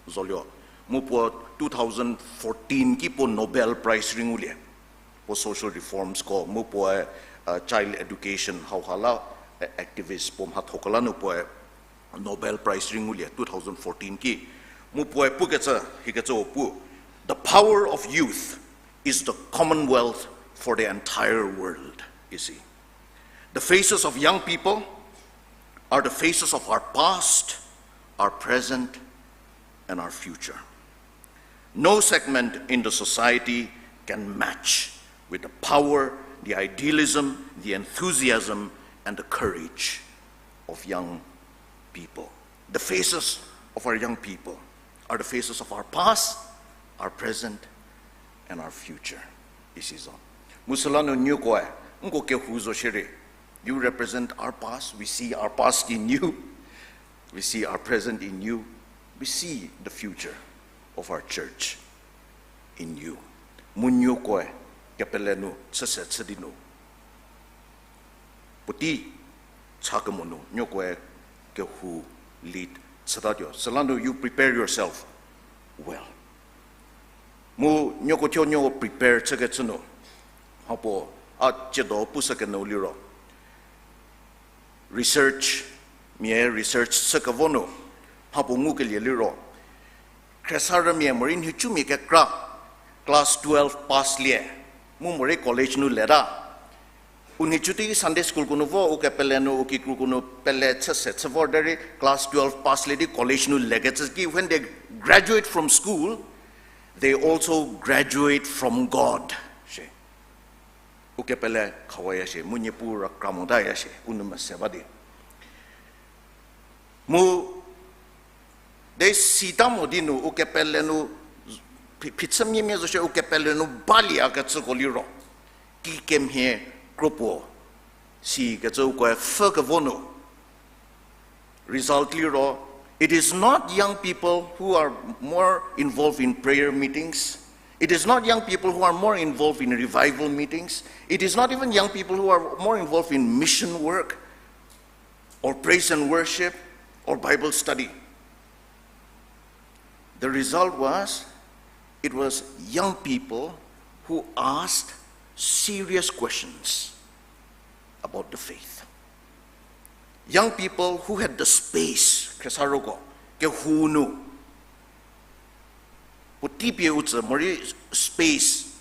zolie. Mu puo two thousand fourteen ki puo Nobel Prize rei ngulie. Puo social reformsko, mu puoe, child education hauha la, activist puo mhathoko la nu puoe Nobel Prize rei ngulie two thousand fourteen ki. Mu puoe pukecü, hikecü pu, The power of youth is the commonwealth for the entire world, isi. The faces of young people are the faces of our past, our present, and our future. No segment in the society can match with the power, the idealism, the enthusiasm, and the courage of young people. The faces of our young people are the faces of our past, our present, and our future. Isi zo. Mu süla nu nuokoe, nko kehou zo shierei. You represent our past, we see our past in you. We see our present in you. We see the future of our church in you. Mu nuokoe, kepele nu, chüse chü di nu. Puotei cha kemo nu, nuokoe kehou lead chütatuo. Süla nu you prepare yourself well. Mu nuoko thuo nuo prepare chükecü nu, mhapuo a tsiedo pushükenu liro, research, mia research chükevo nu, mhapuo ngukelie liro, khriesarümia morei nhicumia kekra, class twelve pass lie, mu morei college nu leta. U nhicu tei Sunday schoolko nu vo, u kepele nu, u kikroko nu pele chüse chü vor derei class twelve pass lie di college nu lekecü ki, when they graduate from school, they also graduate from God. Shie. U kepele khawaya shie, mu Niepuu rükra motaya shie, u nou mese ba di. Mu de sita mo di nu u kepele nu, phi-, phichümiemia zo shie u kepele nu baliekecüko liro, kikemhie kropuo sikecü ukoe pfhükevo nu. Result liro, it is not young people who are more involved in prayer meetings. It is not young people who are more involved in revival meetings. It is not even young people who are more involved in mission work or praise and worship or Bible study. The result was, it was young people who asked serious questions about the faith. Young people who had the space, khriesaroko, kehou nu, puotei pie u tsü, morei space,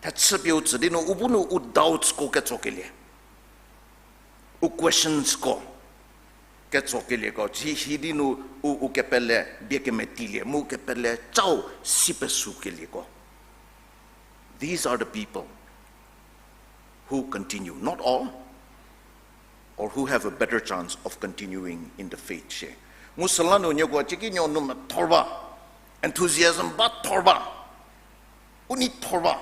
thechü pie u tsü di nu, u bu nu u doubtsko ketsokelie, u questionsko ketsokelieko, hi, hi di nu u, u kepele bie kemetilie, mu kepele chau si pesükelieko. These are the people who continue, not all, or who have a better chance of continuing in the faith shie. Mu süla nu nieko cieki nuo nou methor ba, enthusiasm ba thor ba, u nei thor ba.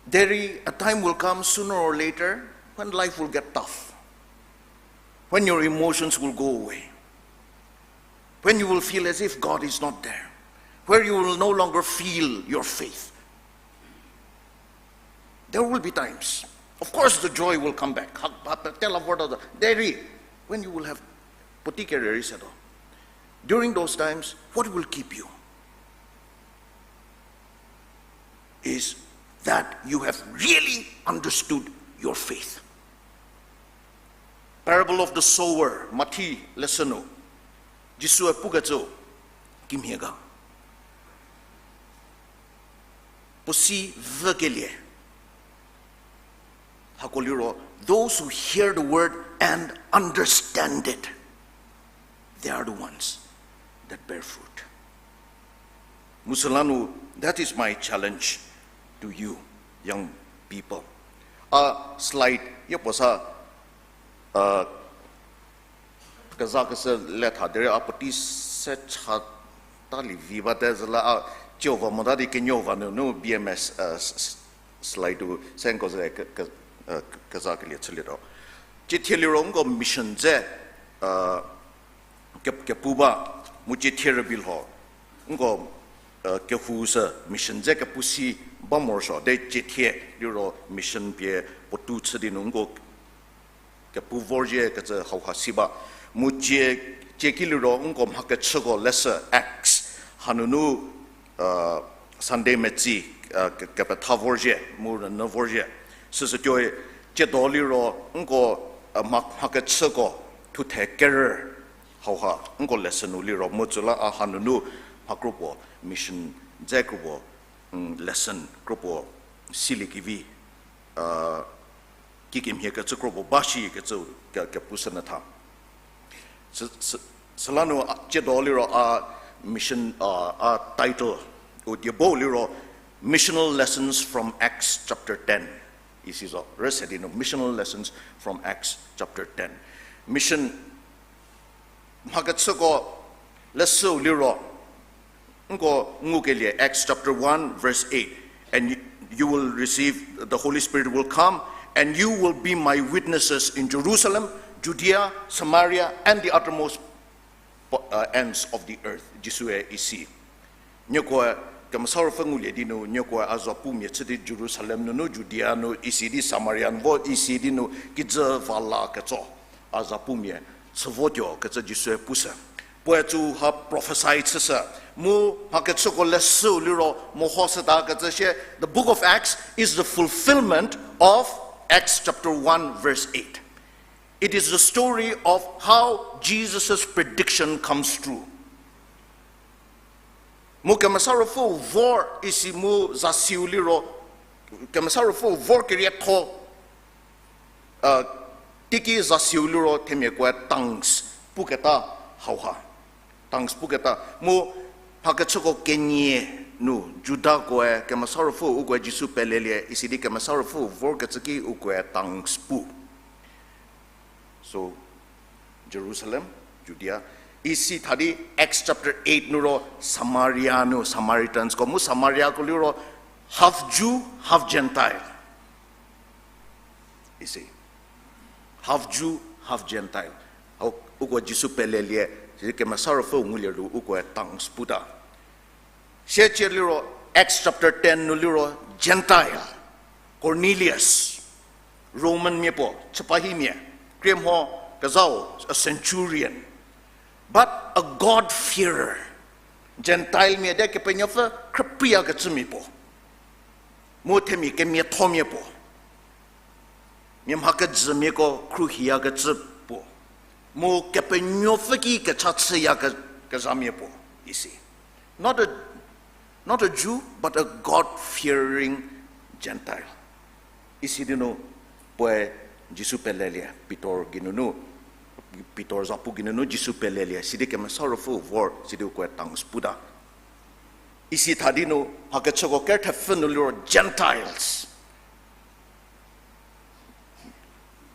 Derei a time will come sooner or later when life will get tough, when your emotions will go away, when you will feel as if God is not there, where you will no longer feel your faith. There will be times. Of course, the joy will come back. Ha, ha, tela vorta da. There is, when you will have puotei kerei se do. During those times, what will keep you is that you have really understood your faith. Parable of the sower, Mathi lesson-u. Jisue pukecü, kimhie ga. Puo si vükelie. Hako liro, those who hear the word and understand it, they are the ones that bear fruit. Mu süla nu, that is my challenge to you, young people. A slide, ye puo sa, uh, kezakeshü le tha derei a puotei se cha ta lie vi bate züla a cieu va mota di kenuo va nunu B M S, uh, s-, s-, slide-u se nko ze ke-, ke-, uh, kezakelie chülietuo. Ciethie liro nko mission dze, uh, ke-, kepu ba, mu ciethie rübei lho, nko, uh, kehou sü mission dze kepu si ba morosuo, de ciethie liro mission pie puotou chü di nu nko kepu vorzhie kecü hauha si ba. Mu cie, cie ki liro nko mhakechüko leshü Acts, hanunu, uh, Sunday metsi, uh, ke-, kepetha vorzhie, mu rünyü vorzhie. Süsütuoi, ciedo liro nko, uh, mha-, mhakechüko thuthe kerü hauha nko lesson-u liro mu tsüla a hanunu mha kropuo mission dze kropuo, mm, lesson kropuo siliekevi, uh, kikemhie kecü kropuo ba shi kecü ke-, kepu sü nyü tha. Sü-, sü-, süla nu a, ciedo liro a mission, uh, a title-u die bo liro Missional Lessons from Acts chapter ten. Isi zo, rüse di nu Missional Lessons from Acts chapter ten. Mission mhakechüko leshüu liro, nko ngukelie Acts chapter one verse eight, and you, you will receive, the Holy Spirit will come, and you will be my witnesses in Jerusalem, Judea, Samaria, and the uttermost po-, uh, ends of the earth, Jisue isi. Niekoe Kemesa Ruopfü ngulie di nu, niekoe a zapumia chü di Jerusalem nunu, Judea nu, isi di Samaria nu vo, isi di nu kijü va la ketso, a zapumia chü votuo kecü Jisue pushü. Puoe tsüha prophesy chüshü. Mu mhakechüko leshüu liro mehoshüta kecü shie, the book of Acts is the fulfillment of Acts chapter one verse eight. It is the story of how Jesus' prediction comes true. Mu Kemesa Ruopfüu vor isi mu zasiu liro, Kemesa Ruopfüu vor kerietho, uh, teiki zasiu liro themiakoe tongues puketa hauha. Tongues puketa. Mu mhakechüko kenie nu Judakoe Kemesa Ruopfü ukoe Jisu pelelie isi di Kemesa Ruopfüu vorkecü ki ukoe tongues pu. So, Jerusalem, Judea, isi tha di Acts chapter eight nu ro Samaria nu, Samaritansko mu Samariako liro half Jew, half Gentile. Isi. Half Jew, half Gentile. Hau, uko Jisu pelelie, sidi Kemesa Ruopfüu ngulie ru ukoe tongues puta. Siecie liro, Acts chapter ten nu liro, Gentile, Cornelius, Roman mia puo, chüpahimia, krie mho kezhau, a centurion, but a God-fearer. Gentile mia de Kepenuopfü khrüpriyakecümia puo. Mu themia kemiathomia puo. Mia mha kejümiako khruohiyakecü puo. Mu Kepenuopfü ki kecha chüya ke-, kezhamia puo, isi. Not a, not a Jew, but a God-fearing Gentile. Isi di nu, puoe Jisu pelelie, Pitor geinunu, Pitor zapu geinunu Jisu pelelie, sidi Kemesa Ruopfü vor, sidi ukoe tongues puta. Isi tha di nu, mhakechüko ker thepfü nu liro Gentiles.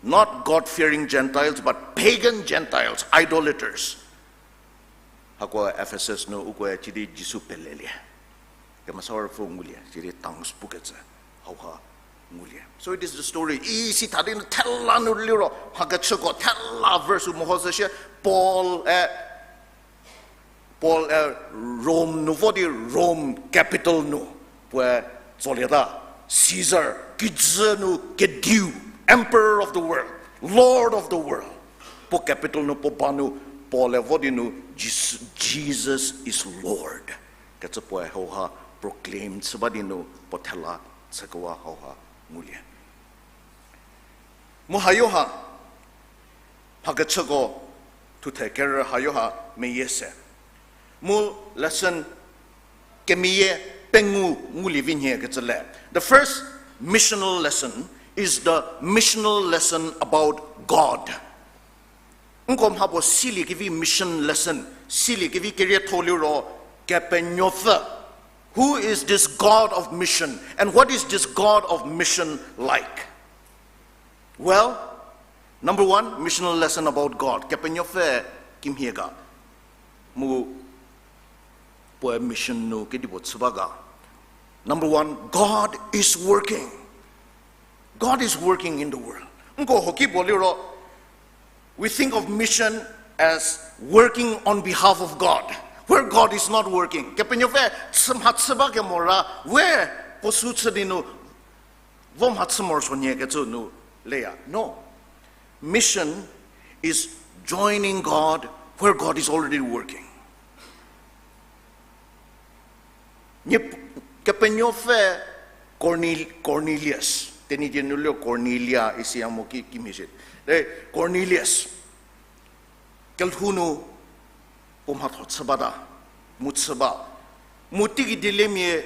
Not God-fearing Gentiles, but pagan Gentiles, idolaters. Hako Ephesus nu ukoe chidi Jisu pelelie. Kemesa Ruopfü ngulie, chidi tongues pukecü. Hauha ngulie. So it is the story. Isi tha di nu thela nu liro, mhakechüko thela verse u mehoshü shie, Paul-e Paul-e Rome nu vo di Rome capital nu puoe tsolieta, Caesar, kijü nu kediu, emperor of the world, lord of the world. Puo capital nu puo ba nu Paul-e vo di nu, Jesus, Jesus is Lord kecü puoe hauha proclaim chü ba di nu puo thela chükewa hauha ngulie. Mu hayo ha, mhakechüko thuthe kerü hayo ha meyie se. Mu lesson kemeyie pengou ngulie vi nhie kecü le. The first missional lesson is the missional lesson about God. Nko mha puo siliekevi mission lesson, siliekevi kerietho liro Kepenuopfü. Who is this God of mission? And what is this God of mission like? Well, number one, missional lesson about God. Kepenuopfü kimhie ga. Mu puoe mission nu kedipuo chü ba ga. Number one, God is working. God is working in the world. Nko hoki puo liro, we think of mission as working on behalf of God, where God is not working. Kepenuopfü chü mha chü ba kemo ra, we puo sü chü di nu vo mha chü morosuo nyie kecü nu leya. No. Mission is joining God where God is already working. Nie Kepenuopfü Cornel-, Cornelius, Tenyidie nu liro Cornelia isiya mo ki, kimhie shi. De Cornelius kelhou nu puo mhatho chü bata, mu chü ba. Mu teiki dieliemia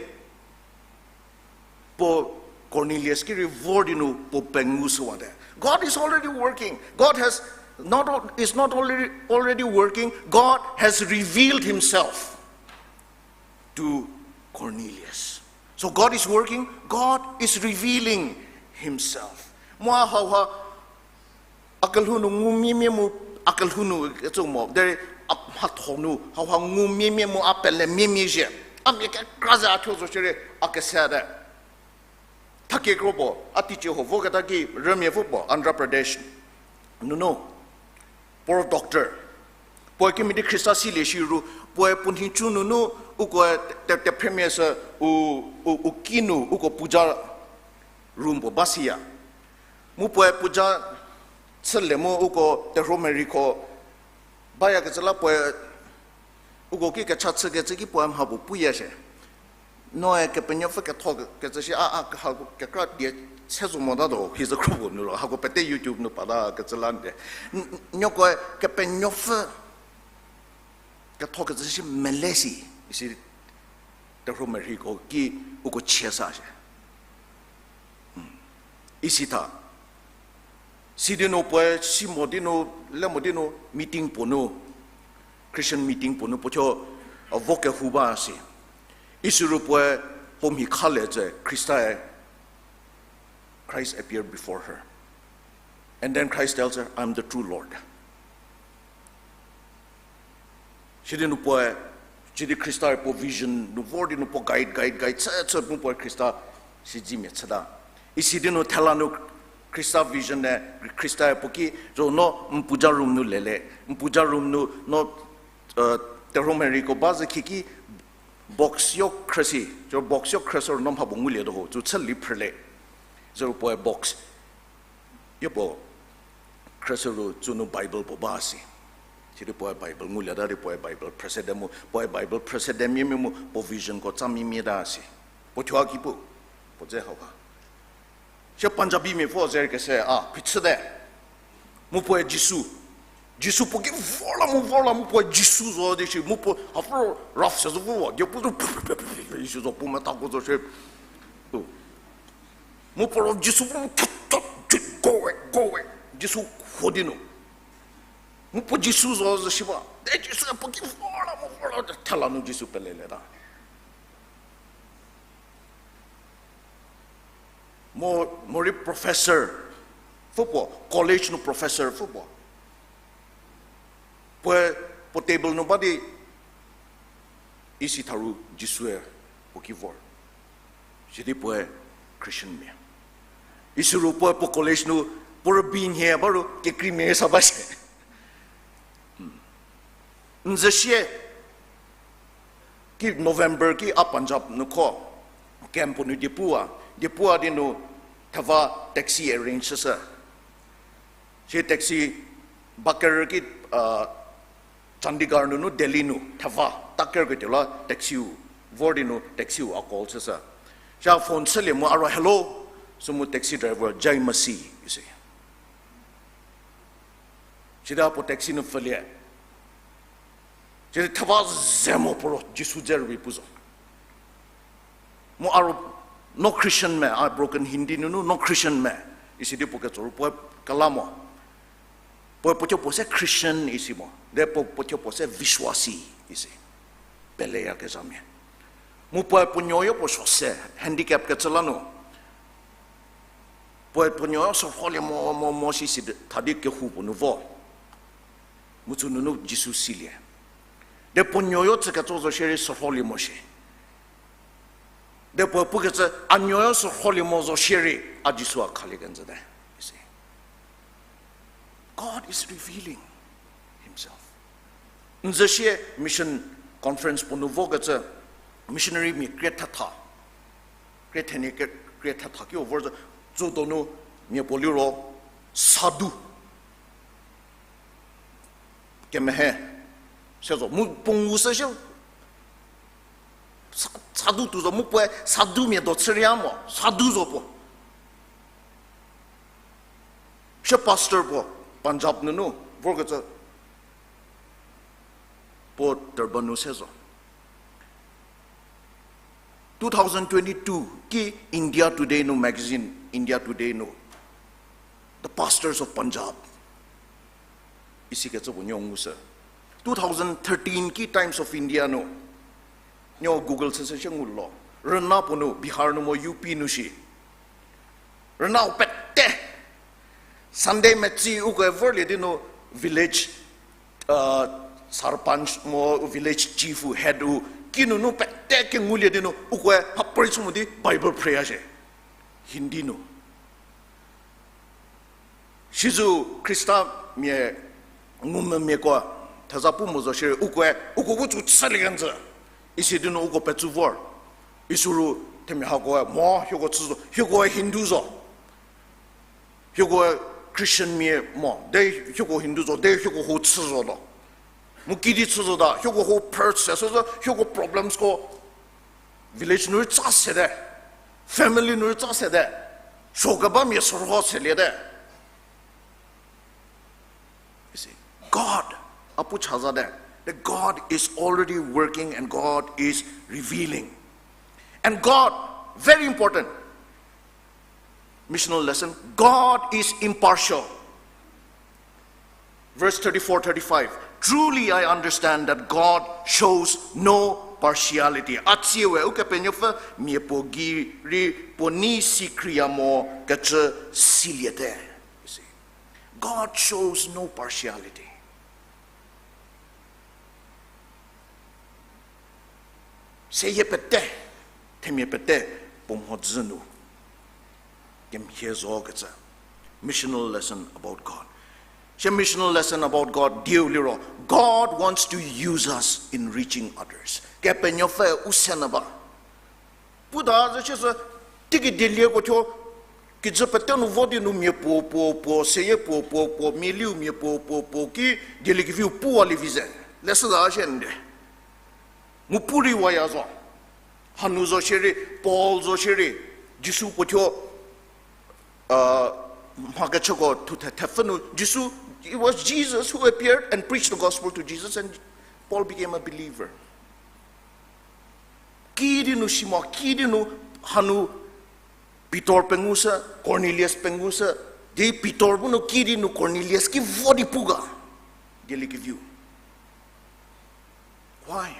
puo Cornelius ki rei vor di nu puo pengou shüwate. God is already working. God has not, is not already, already working. God has revealed himself to Cornelius. So God is working. God is revealing himself. Mu a hauha a kelhou nu ngumiemia mu, a kelhou nu kecü mo derei a mhatho nu hauha ngumiemia mu a pelemiemia zhie. A mia kekra ze a thuo zo shierei a kese te. Thakie kro puo, a teicie huo voketa ki rümia vo puo, Andhra Pradesh nunu, puo ro doctor. Puoe kemhie di Khrista silie shiru, puoe puo nhicu nunu uko te-, te-, tephriemia sü u, u, u kinu uko puja room puo ba siya. Mu puoe puja chülie mu uko terhuo merhiko bayakecü la puoe uko ki kecha chükecü ki puoe mha puo puya shie. Noe Kepenuopfü ketho kecü shi a, a, hako kekra die se zo motatuo, hi zü kro puo nu ro, hako pete YouTube nu pata kecü la nde. N-, n-, nuokoe Kepenuopfü ketho kecü shi mele si, isi terhuo merhiko ki uko chie sa shie. Isi tha. Sidi nu puoe si mo di nu, le mo di nu, meeting puo nu, Christian meeting puo nu puo thuo, a, vo kehou ba si. Isi ru puoe puo mhi khalie tse Khrista-e, Christ appeared before her. And then Christ tells her, "I am the true Lord." Sidi nu puoe, sidi Khrista-e puo vision nu vor di nu puo guide, guide, guide chü, chü mu puoe Khrista siedzemia chüta. Isi di nu thela nu Khrista vision-e, Khrista-e puo ki, zo no n puja room nu lele, n puja room nu no, terhuo merhiko ba zü khieki box yo khrüsi, zo box yo khrüsü ro no mha puo ngulietuo ho, tsü chü li phrüle. Zo puoe box yo puo khrüsü ru tsü nu Bible puo ba si. Sidi puoe Bible ngulieta di puoe Bible phrüsede mu, puoe Bible phrüsede mia mia mu puo visionko tsa mia miata si. Puo thuo a ki pu, puo dze hauha. Sie Punjabimia pfü zerei kese a phichüte. Mu puoe Jisu. Jisu puo ki vorla mu vorla mu puoe Jisu zo di shi mu puo hapfü rough se zo vo, die pu zo, Jisu zo puo metako zo shi. Mu puo ro Jisu pu, go away, go away. Jisu huo di nu. Mu puo Jisu zo zo shi ba. De Jisu puo ki vorla mu vorla, thela nu Jisu peleleta. Mo, morei professor pfü puo, college nu professor pfü puo. Puoe puo table nu ba di isi tharu Jisue puo ki vor. Sidi puoe Christian mia. Isi ru puoe puo college nu puo rübei nhie ba ru kekreimia sa ba shie. N zü sie, Ki November ki a Punjab nu kho, camp puo nu die pua, die pua di nu theva taxi arrange shü. Shi taxi baker ki, Chandigarh nunu Delhi nu theva takerketuo la taxiu vor di nu taxiu a call shü. Sha phone chülie mu a ro hello, sü mu taxi driver Jai Masih isi. Sidi a puo taxi nu pfülie. Sidi theva ze mo puo ro Jisu dze rübei pu zo. Mu a ro, no Christian me, a broken Hindi nunu no Christian me isi di puo ketso ru puoe kela mo. Puoe puo thuo puo se Christian isi mo, de puo puo thuo puo se Vishwasi isi. Peleyakezhamia. Mu puoe puo nuoyo puo suo se, handicap kecü la nu. Puoe puo nuoyo sürholie mo mo mo si si tha di kehou puo nu vo. Mu tsü nunu Jisu silie. De puo nuoyo tsü ketso zo shierei sürholie mo shie. De puoe pukecü a nuoyo sürholie mo zo shierei a Jisu a khalie kenjüte isi. God is revealing himself. N zü sie mission conference puo nu vokecü missionary mia krie thetha, krie thenie krie thetha ki u vor zo, tsü donu mia puo liro sadhu kemehe se zo mu puo ngu se shie. Sa-, sadhu tuo zo mu puoe sadhu mia do chüria mo, sadhu zo puo. Shie pastor puo, Punjab nunu vorkecü, puo turban nu se zo. Two thousand twenty-two ki India Today nu magazine, India Today nu, The Pastors of Punjab isikecü puo nuo ngushü. Two thousand thirteen ki Times of India nu, nuo Google chüshü shie ngu lo. Rüna puo nu, Bihar nu mo U P nu shi. Rünau pete Sunday metsi ukoe vorlie di nu village, sarpanch mo village chief u head u kinunu pete kengulie di nu ukoe hapri chü mo di Bible prayer shie Hindi nu. Sizü Khristamia ngumvümiako theza pu mo zo shierei ukoe uko bu tsü chülie kenjü isi di nu uko petsü vor. Isuru themia hakoe mo hieko chü zo, hiekoe Hindu zo. Hiekoe Christian mia mo de, hieko Hindu zo de, hieko hou chü zo lo. Mu kidi chü zota, hieko hou phrü se sü zo, hieko problemsko village nu rei tsa sete, family nu rei tsa sete, suo kebamia sürho seliete. You see, God, a pu chazate, that God is already working and God is revealing. And God, very important, missional lesson, God is impartial. Verse thirty-four, thirty-five. Truly, I understand that God shows no partiality. A tsie we, Ukepenuopfü mia puo gei rei puo nei si kreiya mo kecü siliete. You see, God shows no partiality. Seyie pete, themia pete, puo mhodzü nu kemhie zo kecü. Missional lesson about God. Shie missional lesson about God dieu liro, God wants to use us in reaching others. Kepenuopfü u se nyü ba. Puta zü shie sü, teiki dielieko thuo, kijü pete nu vo di nu mia puo puo puo, seyie puo puo puo, mialiu mia puo puo puo ki dieliekeviu puwa lievi ze. Leshüda shie nde. Mu pu rei waya zo. Hanu zo shierei, Paul zo shierei, Jisu puo thuo, mha kechüko thuthe thepfü nu, Jisu, it was Jesus who appeared and preached the gospel to Jesus and Paul became a believer. Kidi nu si mo, kidi nu hanu Pitor pengu sü, Cornelius pengu sü, di Pitor bu nu kidi nu Cornelius ki vo di pu ga, dieliekeviu. Why?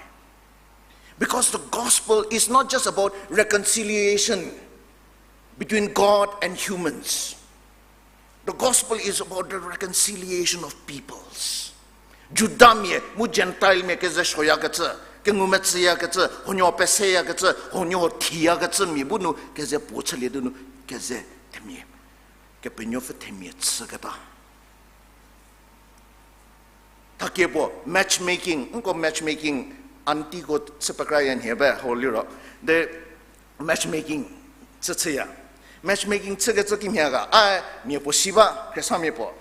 Because the gospel is not just about reconciliation between God and humans. The gospel is about the reconciliation of peoples. Judamia mu Gentilemia keze shoyakecü, kengumetsüyakecü, huonuo peseyakecü, huonuo thiyakecü mia bu nu keze puo chülie di nu keze themia, Kepenuopfü themia chüketa. Thakie puo matchmaking, nko matchmaking Auntyko chü pekraya nhie ba ho liro, de matchmaking chü chüya. Matchmaking chükecü kimhie ga, a mia puo si ba, Khristamia puo.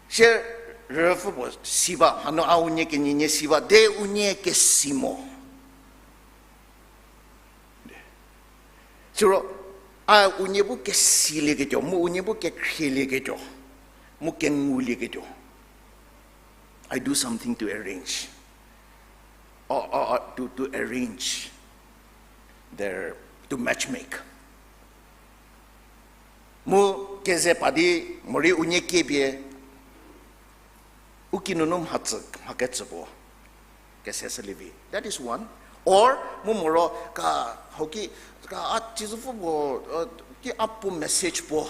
Sie rüpfü puo si ba, hanu a unie kenienie si ba, de unie kesi mo. Siro, a unie bu kesilieketuo, mu unie bu kekhrielieketuo, mu kengulieketuo. I do something to arrange, or, or, or to, to arrange their, to matchmake. Mu keze pa di morei unie kiepie, u kinunu mhatsü, mhaketsü puo kese shülie vi. That is one. Or, mu moro, ka, hoki, ka, a, tsizüpfü puo, ki a puo message puo.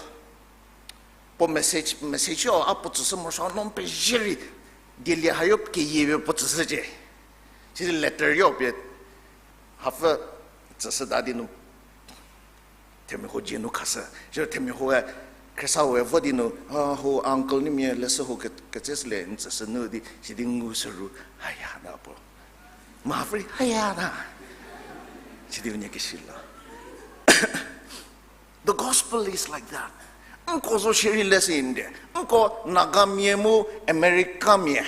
Puo message, message-o, a puo tsüshü morosuo, no pezie rei, dielie hayo keyie puo tsüshücie. Sidi letter-yo pie, hapfü tsüshüta di nu, themiako dzie nu khashü. Siro themiakoe, Khrista-ue vo di nu, a, ho uncle-nuomia leshü ho ke, ketseshülie, n tsüshü nu di, sidi ngu shü ru, haya na puo. Mha pfü rei, haya na. Sidi unie kesi la. The gospel is like that. Nko zo shierei leshü inde. Nko Nagamia mu Americamia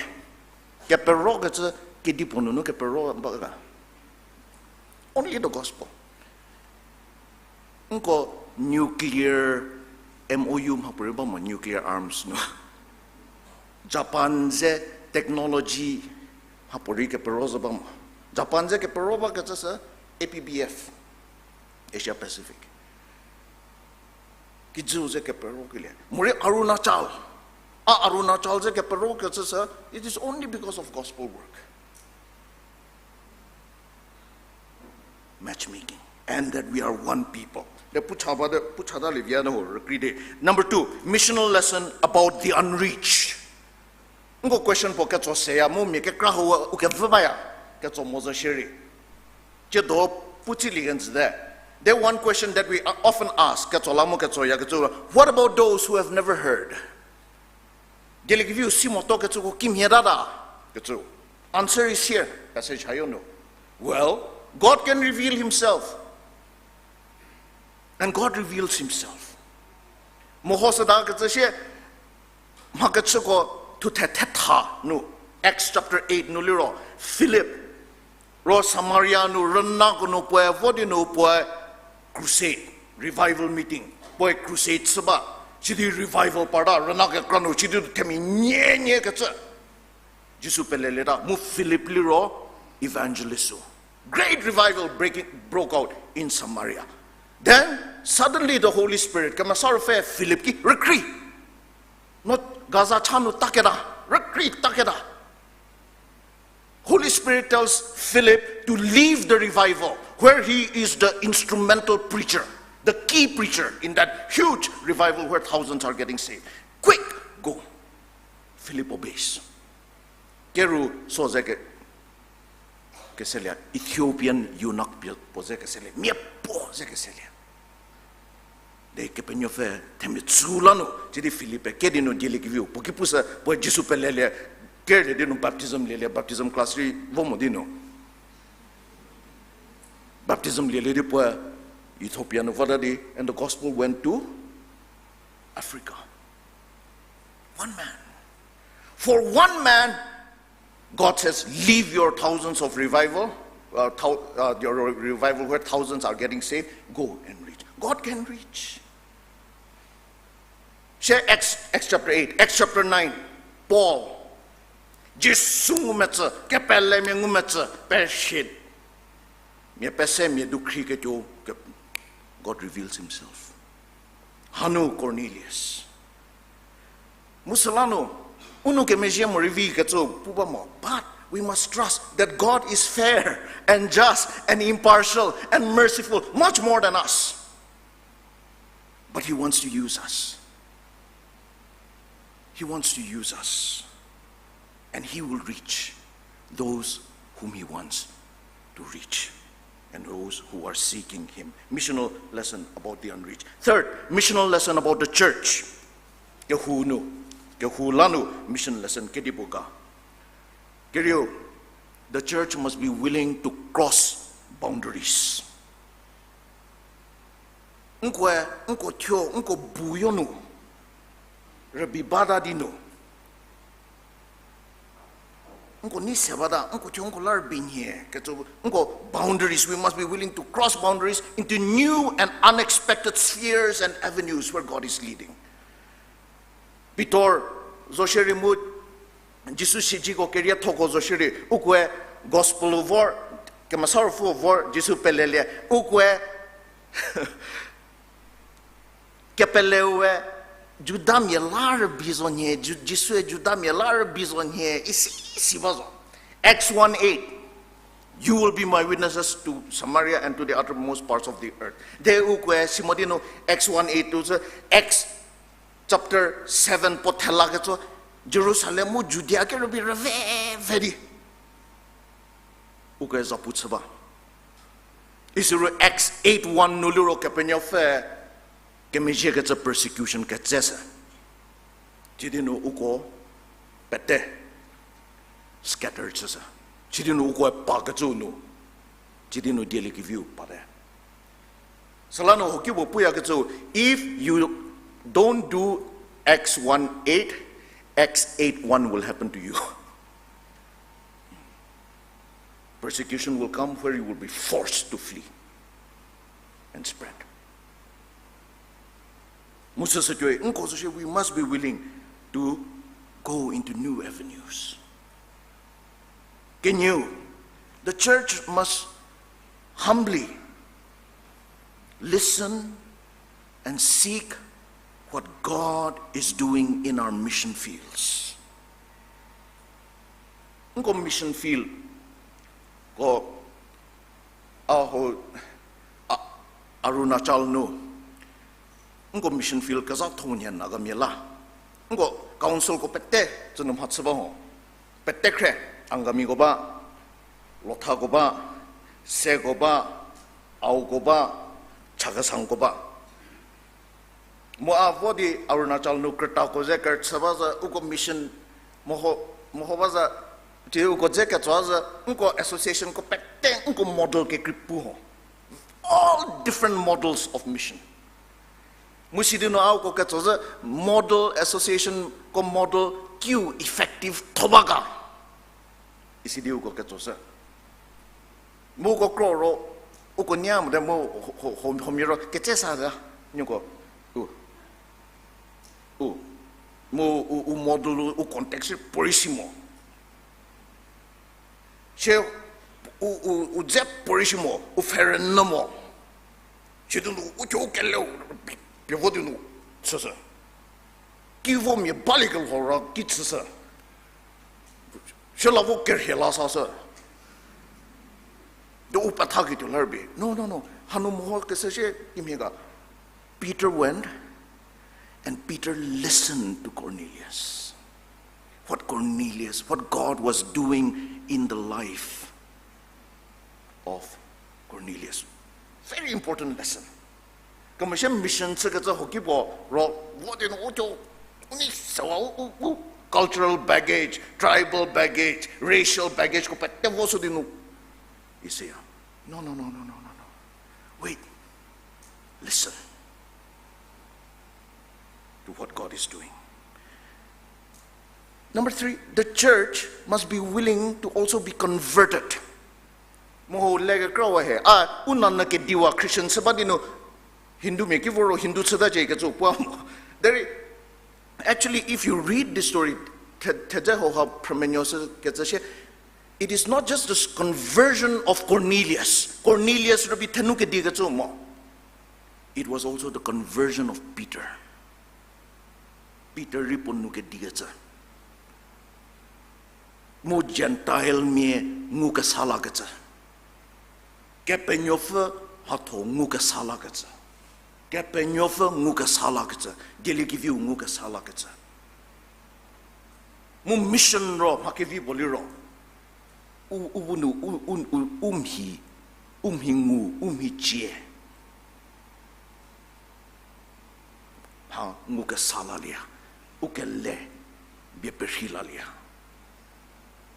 keperokecü kedipuo nunu kepero ba ga. Only the gospel. Nko nuclear M O U mhapuorei ba mo, nuclear arms nu. Japan ze technology mhapuorei kepero zo ba mo. Japan ze kepero bakecü sü A P B F, Asia Pacific. Kijüu ze keperokelie. Morei Arunachal. A Arunachal ze keperokecü sü, it is only because of gospel work. Matchmaking. And that we are one people. De pucha ba de, puchata lievi a de ho rükrei di. Number two, missional lesson about the unreached. Nko question puo ketso seya mu mia kekra huo u kevü baya, ketso mo zo shierei. Tsiedo pu tsilie kenjüte. The one question that we often ask, ketso la mu ketsoyakecü, what about those who have never heard? Dieliekeviu si motuokecüko kimhie tata, kecü. Answer is here, passage hayo nu. Well, God can reveal himself. And God reveals himself. Mehoshütakecü sie, mhakechüko thuthe thetha nu, Acts chapter eight nu liro, Philip ro Samaria nu rünako nu puoe vo di nu puoe crusade, revival meeting, puoe crusade chü ba, sidi revival parta rüna kekra nu, sidi themia nie nie kecü Jisu pelelieta, mu Philip liro evangelist-u. Great revival breaking, broke out in Samaria. Then, suddenly the Holy Spirit, kemesa ruopfü Philip ki rükrei. No Gaza cha nu taketa, rükrei taketa. Holy Spirit tells Philip to leave the revival where he is the instrumental preacher, the key preacher in that huge revival where thousands are getting saved. Quick, go. Philip obeys. Keru so ze ke, keselie, Ethiopian eunuch pie puo ze keselie, mia puo ze keselie. De Kepenuopfü themia tsü la nu, sidi Philip-e kedi nu dieliekeviu puo ki pushü, puoe Jisu pelelie, kerlie di nu baptism lielie, baptism class rei vo mo di nu. Baptism lielie di puoe Ethiopia nu vota di, and the gospel went to Africa. One man. For one man, God says, leave your thousands of revival, uh, thou-, uh, your re-, revival where thousands are getting saved, go and reach. God can reach. Share Acts, Acts chapter eight, Acts chapter nine, Paul. Jisu ngumetsü, kepelemia ngumetsü, pesie. Mia pese, mia dukhri ketuo, ke-, God reveals himself. Hanu Cornelius. Mu süla nu, u nou kemezhie morei vi kecü pu ba mo. But we must trust that God is fair and just and impartial and merciful, much more than us. But he wants to use us. He wants to use us. And he will reach those whom he wants to reach and those who are seeking him. Missional lesson about the unreached. Third, missional lesson about the church. Kehou nu, kehou la nu mission lesson kedipuo ga. Kerieu, The church must be willing to cross boundaries. Nkoe, nko thuo, nko bu yo nu, rübei bata di nu, nko nei se bata, nko thuo nko la rübei nhie, ketso, nko boundaries, we must be willing to cross boundaries into new and unexpected spheres and avenues where God is leading. Pitor zo shierei mu Jisu siedzeko keriethoko zo shierei, ukoe gospel vor, Kemesa Ruopfü vor, Jisu pelelie, ukoe kepeleu we, Judamia la rübei zo nhie, Ju-, Jisue Judamia la rübei zo nhie, isi, isi ba zo. Acts one eight, "You will be my witnesses to Samaria and to the uttermost parts of the earth." De ukoe si mo di nu Acts one eight tu sü, Acts chapter seven puo thela ketso, Jerusalem mu Judea kerübei rüve ve di ukoe zapu chü ba. Isiro Acts eight one nu liro Kepenuopfü kemezhiekecü persecution ketse sü. Sidi nu uko pete scattered chüshü. Sidi nu ukoe pakecü nu, sidi nu dieliekeviu pate. Süla nu hokipuo puyakecü, if you don't do Acts one eight, Acts eight one will happen to you. Persecution will come where you will be forced to flee and spread. Mu süsü tuoi, nko zo shie, we must be willing to go into new avenues. Kenieu, the church must humbly listen and seek what God is doing in our mission fields. Nko mission field ko a ho, a, Arunachal nu, nko mission field kezhatho nhie Nagamia la. Nko councilko pete tsünu mhachü ba ho. Pete khre, Angamiko ba, Lothako ba, Seko ba, Aoko ba, Chakhesangko ba. Mu a vo di Arunachal nu krütako ze kerüchü ba zü, uko mission meho, meho ba zü, ti uko dze ketso zü, nko associationko pete nko model kekrei pu ho. All different models of mission. Mu sidi nu a uko ketso zü model associationko model kiu effective tho ba ga. Isidi uko ketso sü. Mu uko kro ro, uko nia mote mu ho, ho, ho, huomia ro ketse sa zü, nieko, u, u, mu u, u model u, u context rei puorei si mo. Sie u, u, u dze puorei si mo, u pfhe rünyü mo. Sidi nu u thuo u keleu, pie vo di nu, süsü. Ki vo mia baliekelho ra ki chüshü. Süla vo kerhie la sashü. Do u petha ketuo la rübei. No, no, no. Hanu meho keshü shie kimhie ga. Peter went and Peter listened to Cornelius. What Cornelius, what God was doing in the life of Cornelius. Very important lesson. Kemesa mission chükecü hokipuo ro, vo di nu u thuo, u nei sewa u, u, u cultural baggage, tribal baggage, racial baggageko pete vo sü di nu. Isüya. No, no, no, no, no, no, no. Wait. Listen to what God is doing. Number three, the church must be willing to also be converted. Mu ho le kekra wa he, a, u nanyü kediwa Christian chü ba di nu, Hindumia ki voro Hindu chüta cie kecü puo mo. Derei, actually, if you read the story, the, thedze hauha phrümenuo sü kecü shie, it is not just the conversion of Cornelius. Cornelius rübei thenu kedi kecü mo. It was also the conversion of Peter. Peter rei puo nu kedi kecü. Mu Gentile mia ngukesa lakecü. Kepenuopfü mhatho ngukesa lakecü. Kepenuopfü ngukesa lakecü. Dieliekeviu ngukesa lakecü. Mu mission ro mha kevi puo liro. U, u bu nu, u, u, u, u mhi, u mhi ngu, u mhi cie. Mha ngukesa lalie, u kele bie perhei lalie.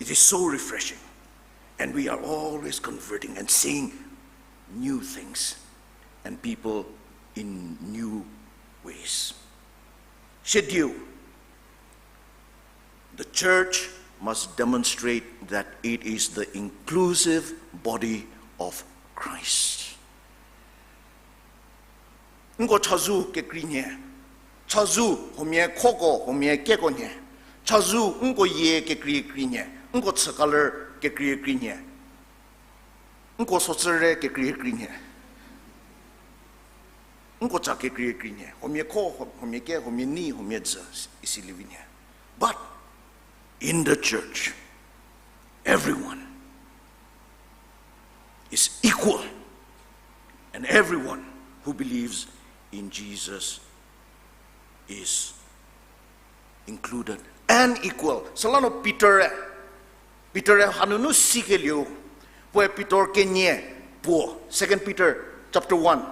It is so refreshing. And we are always converting and seeing new things and people in new ways. Schedule. The church must demonstrate that it is the inclusive body of Christ. Nko chazou kekreinie, chazou huomia khoko, huomia keko nie, chazou nko yie kekreikreinie, nko chü color kekreikreinie, nko sochüre kekreikreinie, nko cha kekreikreinie, huomia kho, huomia ke, huomia ni, huomia dzü, isi lievi nie. But in the church, everyone is equal, and everyone who believes in Jesus is included and equal. Süla no Peter-e, Peter-e hanunu sikelieu, puoe Peter kenie puo, Second Peter chapter one,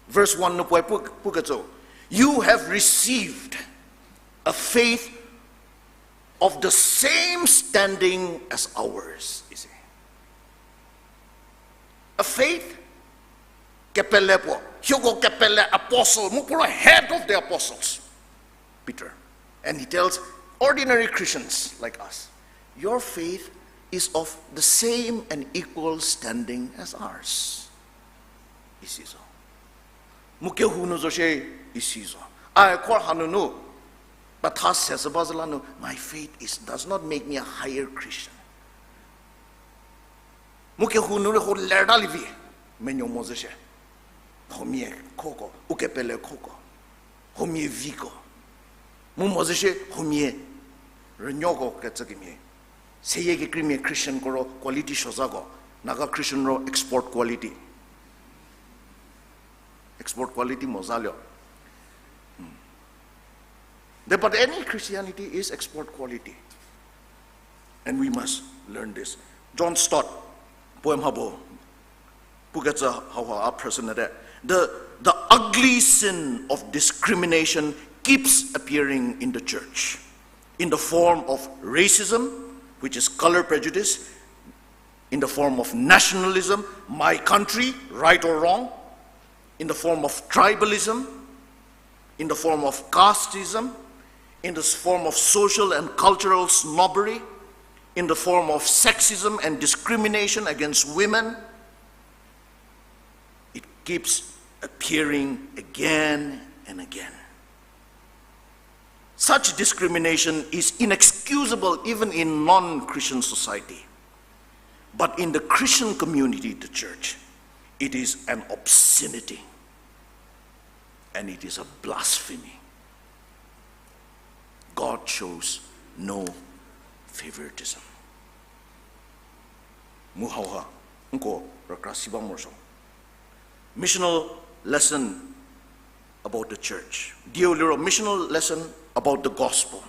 verse one nu puoe pu, pukecü, "You have received a faith of the same standing as ours," isi. A faith, kepele puo, hieko kepele apostle, mu puo ro head of the apostles, Peter. And he tells ordinary Christians like us, "Your faith is of the same and equal standing as ours," isi zo. Mu kehou nu zo shie isi zo. A khor hanunu petha se sü ba zü la nu, my faith is, does not make me a higher Christian. Mu kehou nu rei ho lerta lievi, menuo mo zü shie. Huomia khoko, u kepele khoko, huomia viko. Mu mo zü shie huomia rünuoko kecü kemhie. Seyie kekreimia Christianko ro quality suozhako, Naga Christian ro export quality. Export quality mo zhalie. Hmm. The, but any Christianity is export quality. And we must learn this. John Stott, puoe mha puo pukecü hauha a phrüshünyüte. The, the ugly sin of discrimination keeps appearing in the church, in the form of racism, which is color prejudice, in the form of nationalism, my country, right or wrong, in the form of tribalism, in the form of casteism, in the form of social and cultural snobbery, in the form of sexism and discrimination against women. It keeps appearing again and again. Such discrimination is inexcusable even in non-Christian society. But in the Christian community, the church, it is an obscenity and it is a blasphemy. God shows no favoritism. Mu hauha, nko rükra si ba morosuo. Missional lesson about the church. Dieu liro missional lesson about the gospel.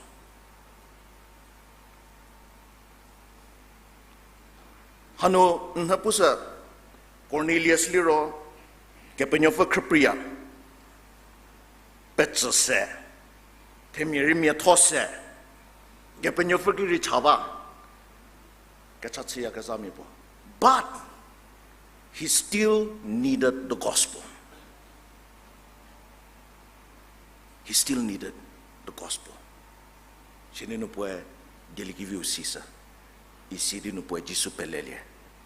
Hanu nhü pushü Cornelius liro, Kepenuopfü khrüpriya, petsü se, themia rei miatho se, Kepenuopfü ki rei cha ba, kecha chüyakezhamia puo. But he still needed the gospel. He still needed the gospel. Sidi nu puoe dieliekeviu sishü. Isi di nu puoe Jisu pelelie,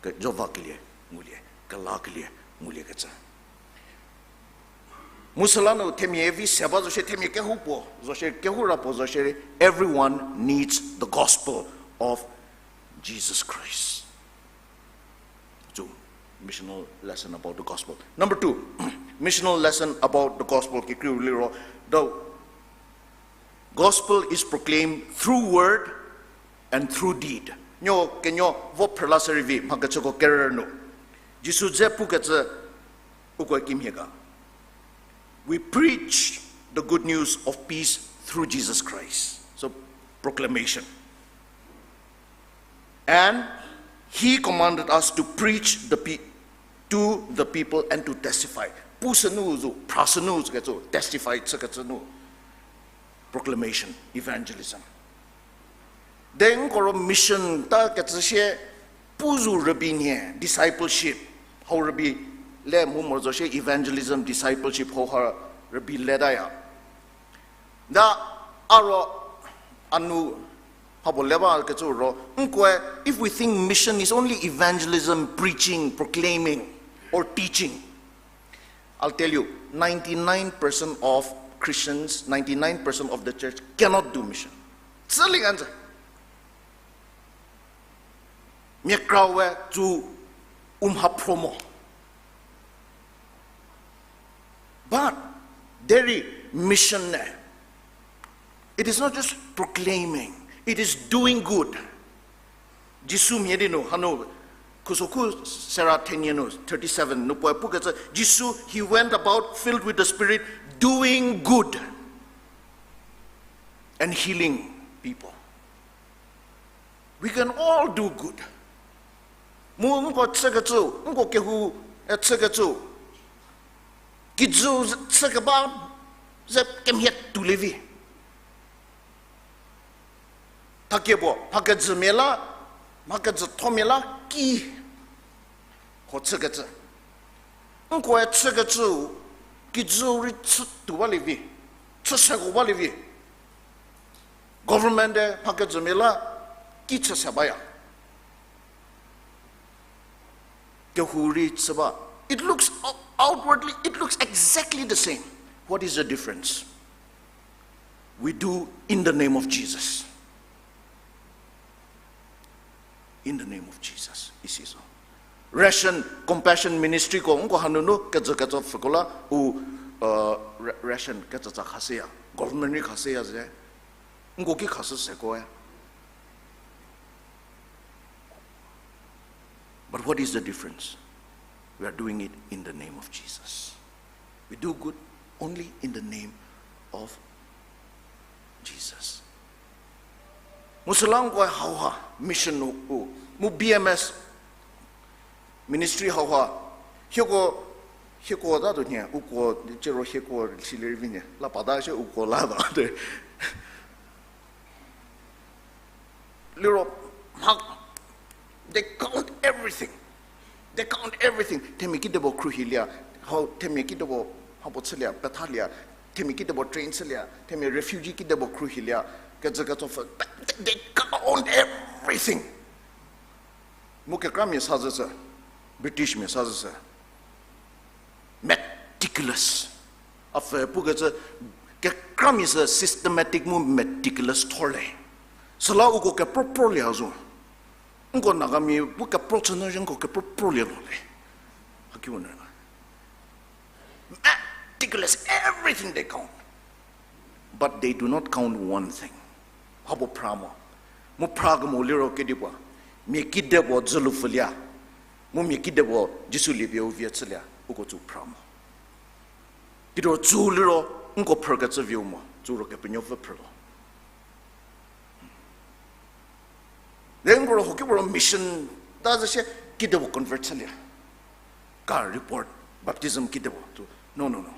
ke-, jovakelie ngulie, kelakelie nguliekecü. Mu süla nu themia vi se ba zo shie, themia kehoupuo zo shie, kehoura puo zo shie, everyone needs the gospel of Jesus Christ. So, missional lesson about the gospel. Number two, missional lesson about the gospel. Kekreiu liro, the gospel is proclaimed through word and through deed. Nuo kenuo vo phrüla se rei vi, mhakechüko kerü nu. Jisu dze pukecü uko kimhie ga. We preach the good news of peace through Jesus Christ. So, proclamation. And he commanded us to preach the pe-, to the people and to testify. Pushünu zu, phrashünu zu kecü, testify chükecü nu. Proclamation, evangelism. Then koro mission ta kecü shie, Pu zu rübei nhie, discipleship, hau rübei le mu mo zo shie evangelism, discipleship hau ha rübei letaya. Da a ro a nu ha bo le ba kecü ro, nkoe, if we think mission is only evangelism, preaching, proclaiming, or teaching, I'll tell you, ninety-nine percent of Christians, ninety-nine percent of the church cannot do mission. Tsüli kanzü. Mia krawe tsu u mha phro mo. But derei mission ne, it is not just proclaiming, it is doing good. Jisu mhie di nu hanu, khusokhu sera thenie nu, thirty-seven nu puoe pukecü, Jisu, he went about filled with the Spirit, doing good and healing people. We can all do good. Mu nko chükecü, nko kehou, e, chükecü, kijü chükeba ze kemhie tuolie vi. Thakie puo mha kejümia la, mha kejüthomia la ki ho chükecü. Nkoe chükecü, kijü rei chü tuo balie vi, chü seko balie vi. Government-e mha kejümia la ki chü se baya. Kehou rei chü ba. It looks out-, outwardly, it looks exactly the same. What is the difference? We do in the name of Jesus. In the name of Jesus, isi zo. Ration, compassion ministry ko, nko hanunu, kejü kejü pfhüko la, u, uh, ra-, ration kejütsa khashüya, government rei khashüya ze, nko ki khashü sekoe. But what is the difference? We are doing it in the name of Jesus. We do good only in the name of Jesus. Mu süla nkoe hauha mission u, u, mu B M S ministry hauha, hieko, hieko ta tuo nhie, uko, ciro hieko silie rei vi nhie, la pa ta shie uko la ta tuo. Liro, mha, they count everything. They count everything. Themia kidepuo khruohilie, hau, themia kidepuo mhapuo chülie, pethalie, themia kidepuo train chülie, themia refugee kidepuo khruohilie, kejü ketsopfü, they, they count everything. Mu kekramia sa zhü sü, British mia sa zhü sü, meticulous. A pfü pukecü, kekramia sü systematic mu meticulous thorle. Süla uko kepro prolie zo. Nko Nagamia bu kepro chü nyü zhie nko kepro prolie lho le. Haki wonü. Meticulous, everything they count. But they do not count one thing. Habo phra mo. Mu phra kemo liro kedipuo, mia kidepuo dzülu pfhülie, mu mia kidepuo Jisu liepie u vie chülie, uko tsü phra mo. Kedipuo tsü liro, nko phrükecü viu mo, tsü ro Kepenuopfü phrü lo. Then nko ro hoki puo ro mission ta zhü shie kidepuo convert chülie. Ka report, baptism kidepuo tsü. No, no, no.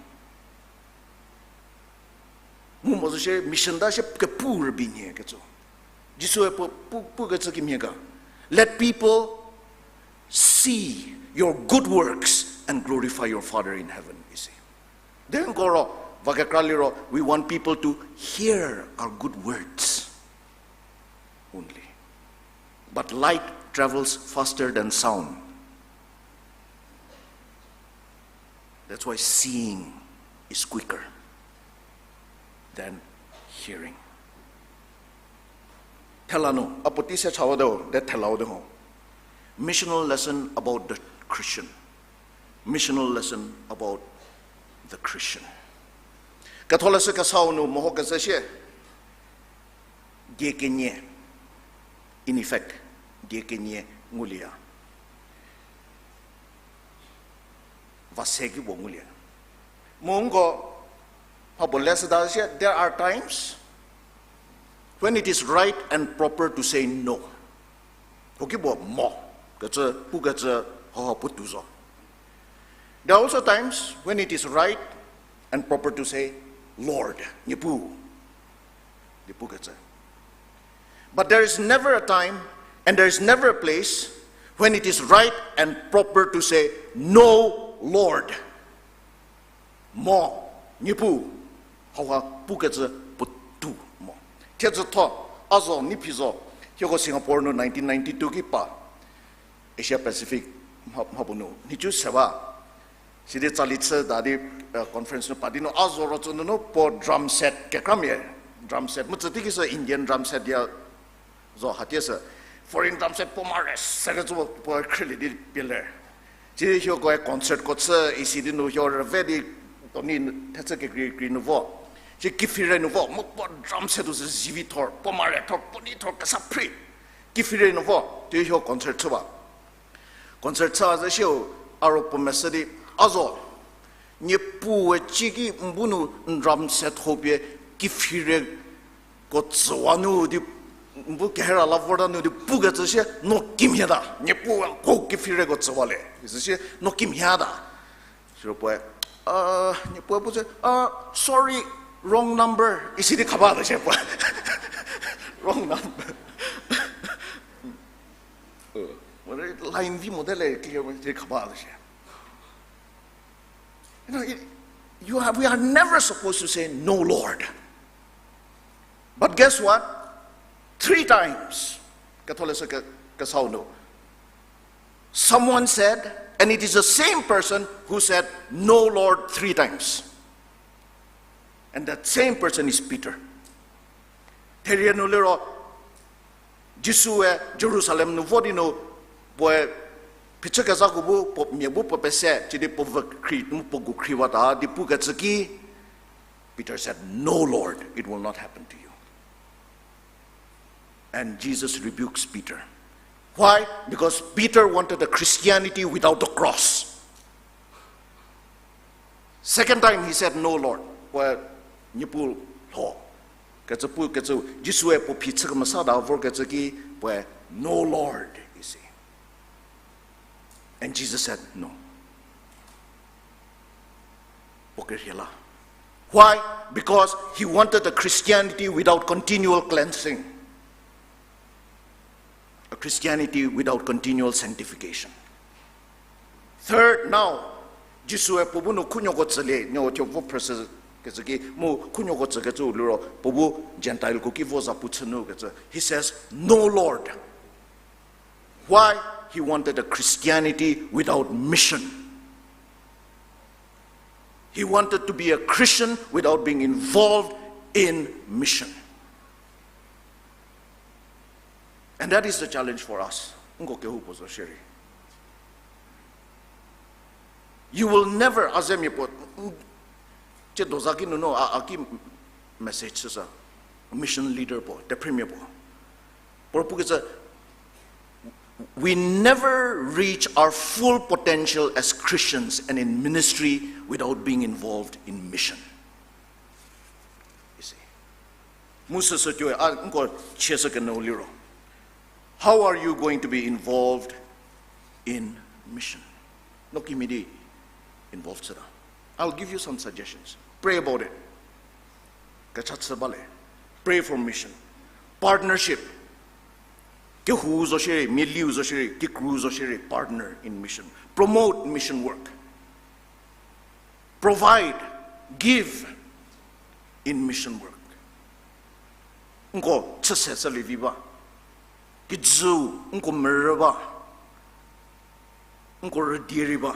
Mu mo zo shie mission ta shie kepu rübei nhie kecü. Jisue pu, pu, pukecü kimhie ga. Let people see your good works and glorify your Father in heaven, isi. Then nko ro, va kekra liro, we want people to hear our good words only. But light travels faster than sound. That's why seeing is quicker than hearing. Thela nu, a puotei se chawate ho, de thela-u de ho. Missional lesson about the Christian. Missional lesson about the Christian. Ketholeshü Kesau nu mehokezhü shie, die kenie, in effect, die kenie ngulieya. Va se ki puo ngulie. Mu nko, mha puo leshüta shie, there are times when it is right and proper to say no. Hoki puo mo, kecü, pukecü, hauha puotou zo. There are also times when it is right and proper to say, Lord, Niepuu. Niepuu kecü. But there is never a time and there is never a place When it is right and proper to say, "No, Lord." Mo, Niepuu, hauha pukecü puotou mo. Thiedzütho, a zo, ni phi zo, hieko Singapore nu nineteen ninety-two ki pa, Asia Pacific mha, mha puo nu nhicu se ba. Sidi tsali chü ta di, conference nu pa di nu a zo ro tsü nunu puo drum set kekramia, drum set mu tsü teiki sü Indian drum set ya zo hatie sü, foreign drum set puo mare sekecü puo khrülie di pie ler. Ci hiokoe concertko chü isi di nu hio rüve di toni thechü kekrei krei nu vo. Ci kepfhire nu vo, mu puo drum set u sü zivi thor, puo mare thor, puo nei thor kesa phri. Kepfhire nu vo, ti hio concert chü ba. Concert chü a ze siu, a ro puo mese di, a zo, Niepuue ciki n bu nu n drum set ho pie kepfhireko tsüwa nu di, n bu kehera la vorta nu di pukecü sie no kimhie ta, Niepuue ko kepfhireko tsüwa le isi sie no kimhie ta. Siro puoe, Niepuue pu ze, sorry, wrong number, isi di khaba ta sie puo. Wrong number. Line vi mo te le, ki isi di khaba ta sie. You know, it, you have, we are never supposed to say, "No, Lord." But guess what? Three times, Ketholeshü ke, kesau nu, someone said, and it is the same person who said, "No, Lord," three times. And that same person is Peter. Therie nu liro, Jisue Jerusalem nu vo di nu, puoe phichükezhako bu, puo mia bu puo pese, sidi puo vü khri, mu puo gu khriwata di pukecü ki, Peter said, "No, Lord, it will not happen to you." And Jesus rebukes Peter. Why? Because Peter wanted a Christianity without the cross. Second time he said, "No, Lord." Puoe Niepuu lho kecü pukecü, Jisue puo phi chü kemesa ta vorkecü ki, puoe, "No, Lord," isi. And Jesus said, "No." Puo kerhie la. Why? Because he wanted a Christianity without continual cleansing, a Christianity without continual sanctification. Third, now, Jisue puo bu nu khunuoko tsülie, nuo thuo vo phrüshü kecü ki, mu khunuoko tsükecü liro, puo bu Gentileko ki vo zapu chü nu kecü. He says, "No, Lord." Why? He wanted a Christianity without mission. He wanted to be a Christian without being involved in mission. And that is the challenge for us. Nko kehoupuo zo shierei, you will never, a zemia puo, tsie doza ki nunu a, a ki message süsa, mission leader puo, tephrümia puo, puo pukecü, we never reach our full potential as Christians and in ministry without being involved in mission. Mu süsü tuoe a nko chieshü kenyü liro, how are you going to be involved in mission? No kimhie di involved chüta. I'll give you some suggestions. Pray about it. Kecha chü ba le. Pray for mission. Partnership. Kehou zo shierei, mialiu zo shierei, kikru zo shierei, partner in mission. Promote mission work. Provide, give in mission work. Nko chüse chülievi ba, kijüu nko merü ba, nko rüdie rei ba.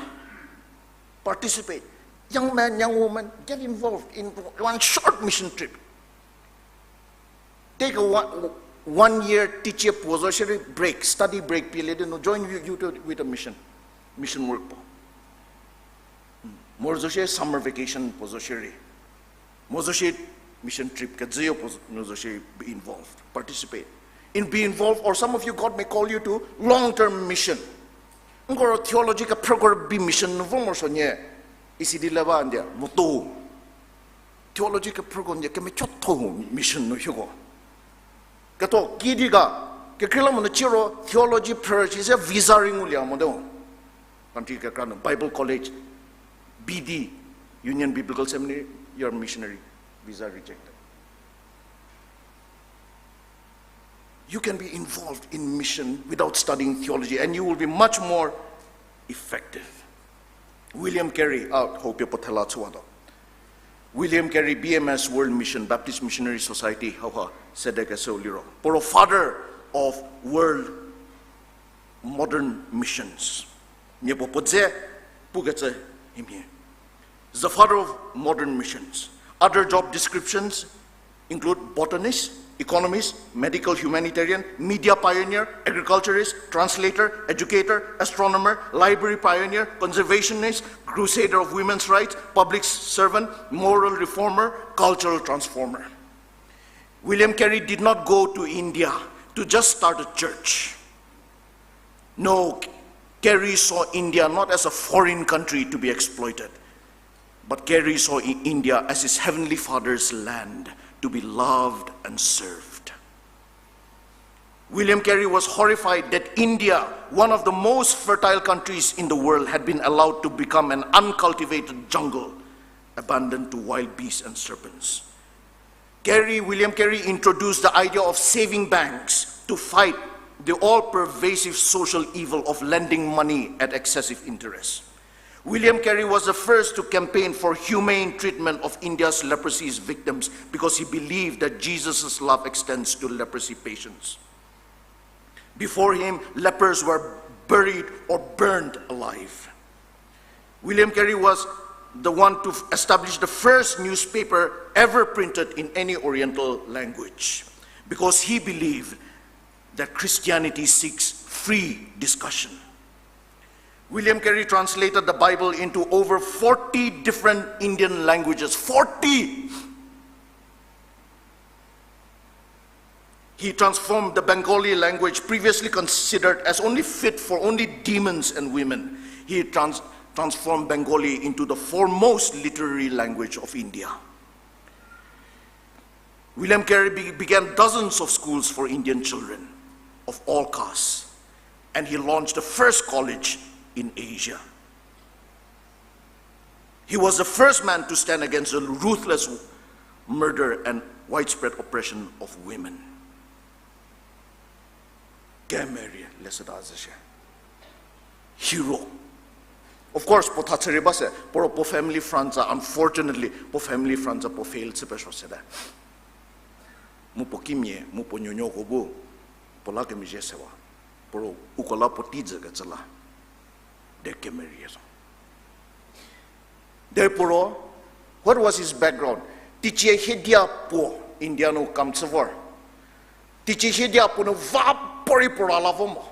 Participate. Young men, young women, get involved in one short mission trip. Take a one, one year teicie puo zo shierei break, study break pielie di nu join you, you to, with a mission, mission work puo. Moro zo shierei summer vacation puo zo shierei, mo zo shierei mission trip kejüyo puo nu zo shierei be involved, participate in, be involved, or some of you, God may call you to long-term mission. Nko ro theology kephrüko rübei mission nu vo morosuo nyie, isi di le ba ndie moto. Theology kephrüko ndie kemechotho mission nu hieko. Ketho kidi ga, kekreilamonyü ciro theology phrü shi se visa rei ngulie mote. Country kekra nu Bible College, B D, Union Biblical Seminary, your missionary visa rejected. You can be involved in mission without studying theology, and you will be much more effective. William Carey, a, hau pie puo thela chüwatuo. William Carey, B M S, World Mission, Baptist Missionary Society, hauha sedekeshüu liro, puo ro father of world modern missions. Mia puo puo dze pukecü himhie. The father of modern missions. Other job descriptions include botanist, economist, medical humanitarian, media pioneer, agriculturist, translator, educator, astronomer, library pioneer, conservationist, crusader of women's rights, public servant, moral reformer, cultural transformer. William Carey did not go to India to just start a church. No, Carey saw India not as a foreign country to be exploited, but Carey saw I- India as his heavenly Father's land to be loved and served. William Carey was horrified that India, one of the most fertile countries in the world, had been allowed to become an uncultivated jungle, abandoned to wild beasts and serpents. Carey, William Carey introduced the idea of saving banks to fight the all-pervasive social evil of lending money at excessive interest. William Carey was the first to campaign for humane treatment of India's leprosy victims because he believed that Jesus' love extends to leprosy patients. Before him, lepers were buried or burned alive. William Carey was the one to f- establish the first newspaper ever printed in any Oriental language because he believed that Christianity seeks free discussion. William Carey translated the Bible into over forty different Indian languages. Forty! He transformed the Bengali language, previously considered as only fit for only demons and women. He trans- transformed Bengali into the foremost literary language of India. William Carey be- began dozens of schools for Indian children of all castes, and he launched the first college in Asia. He was the first man to stand against the ruthless murder and widespread oppression of women. Kemerie leshüda zhü shie. Hero. Of course, puo tha chürie ba se, puo ro puo family front za, unfortunately, puo family front za puo fail chü pesuo sete. Mu puo kimia, mu puo nuonuoko bu, puo la kemezhie sewa. Puo ro uko la puo tei zhükecü la. De kemerie zo. Derei puo ro, what was his background? Teicie hiedia puo India nu kam chü vor. Teicie hiedia puo nu va puorei puo ra la vo mo.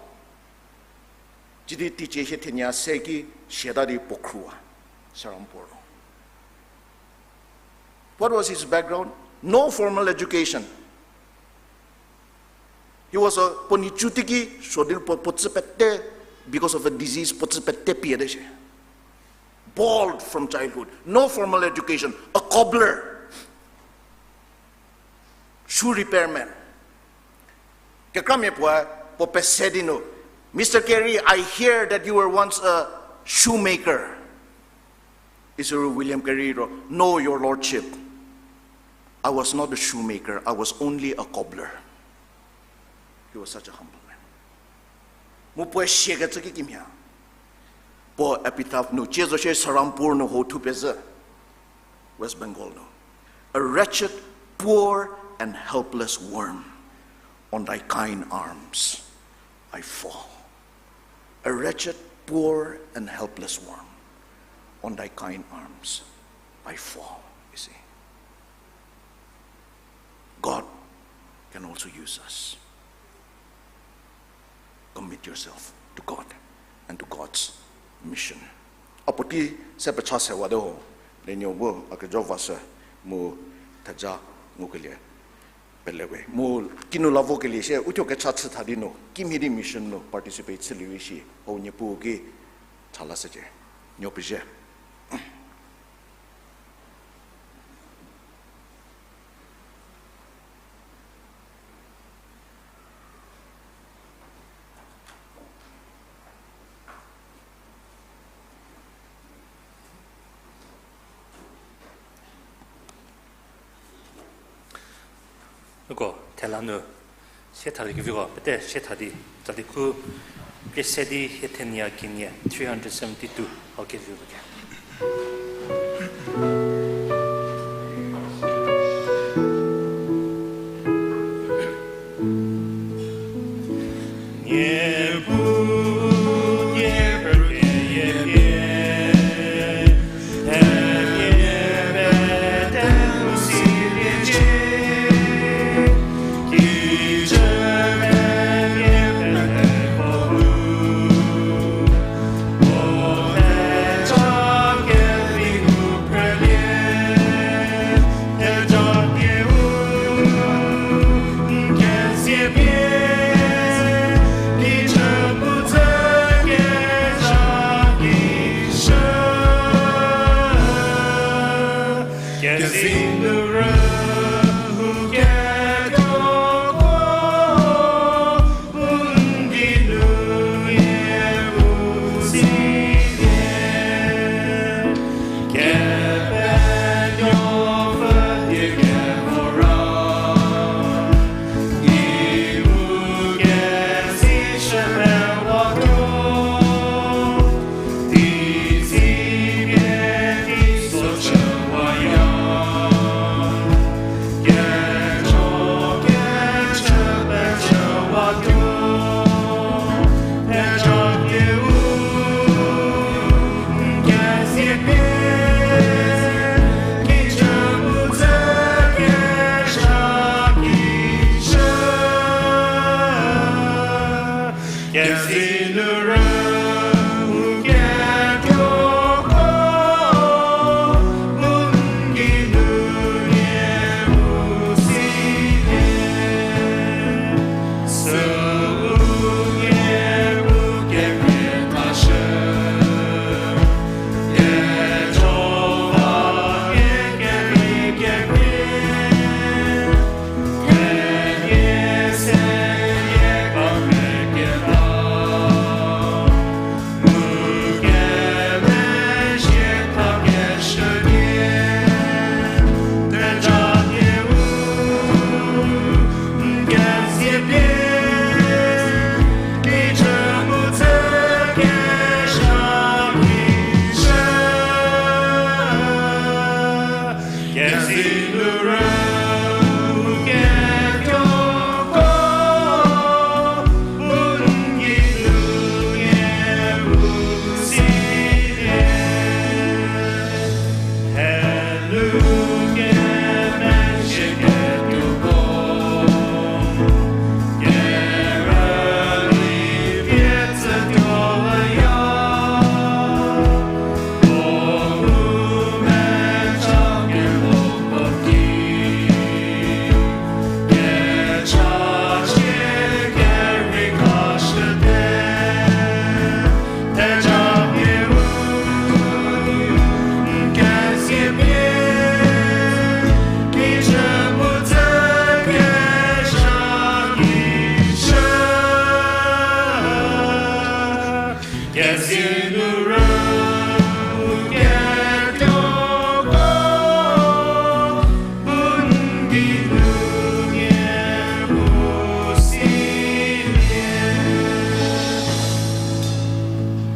Sidi teicie hie thenie se ki siata di puo khrüwa, Serampore ro. What was his background? No formal education. He was a, puo nhicu teiki suo di puo, puo tsü pete, because of a disease, puo tsü pete pie te shie. Bald from childhood, no formal education, a cobbler, shoe repairman. Kekramia puoe, puo pese di nu, Mister Carey, I hear that you were once a shoemaker. Isüru William Carey ro, no, your lordship, I was not a shoemaker, I was only a cobbler. He was such a humble man. Mu puoe siakecü ki kimhie. Puo epitaph nu, cie zo shie Serampore nu ho thupie zhü, West Bengal nu. A wretched, poor, and helpless worm, on thy kind arms I fall. A wretched, poor, and helpless worm, on thy kind arms I fall. You see, God can also use us. Commit yourself to God and to God's mission. A puotei se pecha sewa te ho, le nuo bu a kejo va shü mu theja ngukelie pele we. Mu kinu la vokelie shie, uthuo kecha chü tha di nu, kimhie di mission nu participate chülie we shi, hau Niepuu ki cha la shücie. Nuo pezie. Uko thela nu Sietha di keviko, pete sietha di, tsali khu, kese di hie thenia kenie, three hundred seventy-two, hau kevi ke.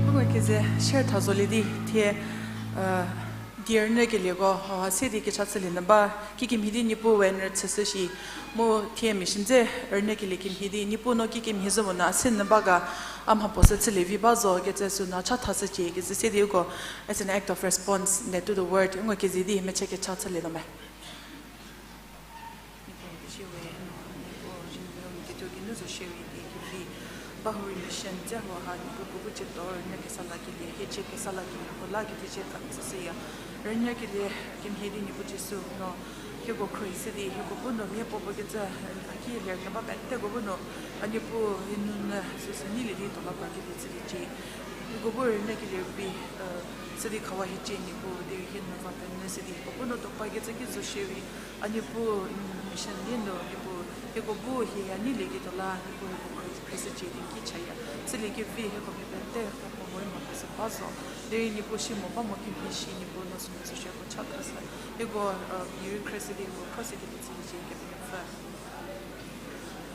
Uko keze share tha zolie di thie, die rünyükelieko hauha se di kecha chülie nyü ba, kikemhie di Niepuu we n rüchüshü shi, mu thie mission dze rünyükelie kemhie di Niepuu no kikemhie zo monyü a se nyü ba ga, a mhapuo sü chülie vi ba zo kecü sünu cha thashücie kecü se di uko, as an act of response, net to the word, uko keze di mechü kecha chülie nyü me. Niepuu, n pezie we, Niepuu, Jimmy Home Kituo geinu zo shierei di kevi ba hurei mission dze hauha Niepuu puo bu chütuo rünyü kesa lakelie, hiecie kesa lakelie ko la kedicie ka tsüshüya. Rünyükelie kemhie di Niepuu Jisu no hieko khruohi shü di hieko bu no mia puo puo kecü, a ki ler keba peteko bu no, a Niepuu hie nunyü süsü neilie di tuo la parkelie chüliecie. Hieko bu rünyükelie rübei, sü di khawa hiecie Niepuu, derei hie nu va penyü shü di hieko bu no tuo parkecü ki zo shierei, a Niepuu, mission di nu Niepuu, hieko bu hie ya neilie di tuo la Niepuu hieko khruohi shücie di n ki chaya. Chülie kevi hieko mia pete hieko morei mha keshü ba zo. Derei Niepuu si mo ba mo kemhie shi Niepuu no sünu zo shierei hieko cha khashü. Hieko, mia rei khruohi shü di hieko khruohi shü di chüliecie Kepenuopfü.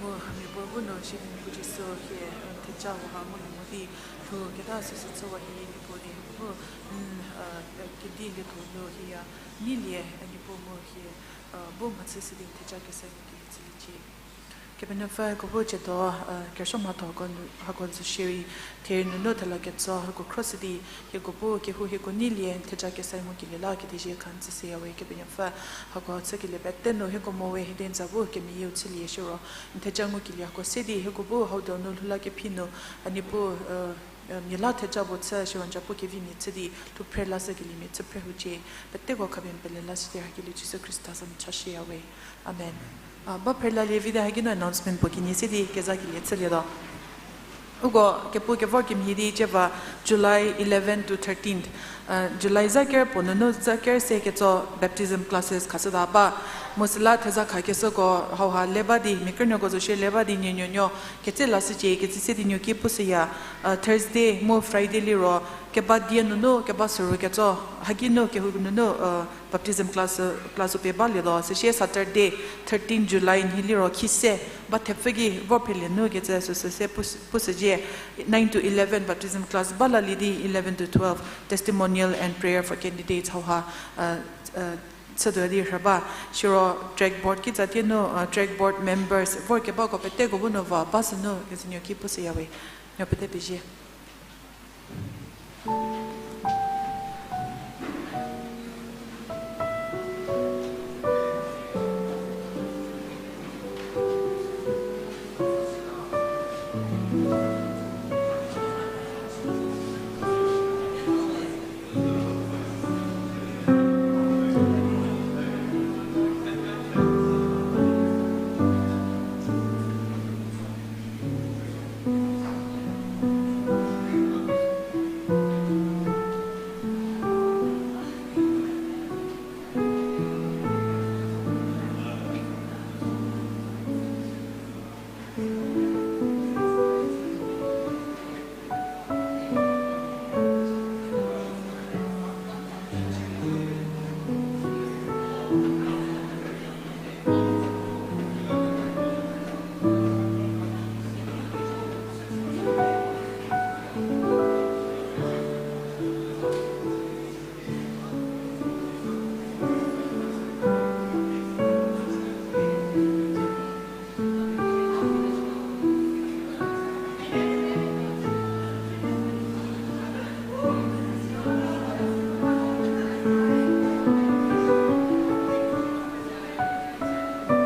Mu hami puo bu no shie di Niepuu Jisu hie, theja hauha ngulie mo di, lhou keta süsü chüwa hie Niepuu di hie bu, n, kedi lietho nu hie ya, neilie, Niepuu mu hie, bu mhachü sidi theja kesa ngukelie chüliecie. Kepenuopfü hieko bu ciedo, kerüsuo mhatho hako nu, hako zo shierei, therie nunu thela ketso hako khro sidi, hieko bu kehou hieko neilie, theja kesa ngukelie la kethezie kha n tsüshüya we Kepenuopfü, hako chükelie pete nu hieko mo we hie di n za bu kemeyieu chülie shiro, n theja ngukelie hako se di hieko bu hau donu lhou la kephi nu, a Niepuu, mia la theja puo chü shiro n za bu kevimia chü di lhou phre lashükeliemia chü phre hucie, peteko khapie n pele lashü di hakelie Jisu Khrista za nu chashüya we. Amen. Ba phre lalie vi di haki nu announcement puo kinyi se di kezakelie chülietuo. Uko kepu kevor kemhie di cieva July eleven to thirteenth, July za ker puo nunu za ker se ketso baptism classes khashüta ba. Mu süla theza khakeshüko hauha le ba di, mia krünuoko zo shie le ba di nuonuonuo ketse lashücie, kecü se di nuo ki pushüya, Thursday mu Friday liro keba die nunu keba soru ketso, haki nu kehou nunu, baptism class, class pie balietuo, süsie Saturday, thirteen July nhi liro khise, ba thepfü ki vor phrelie nu kecü süsü se pushü, pushücie, nine to eleven baptism class ba lalie di eleven to twelve testimonial and prayer for candidates hauha, chütuo di rhü ba, siro track board kitsa tie nu, track board members vor kebako peteko bu nu va ba sünu kecü nuo ki pushüya we, nuo pete pezie.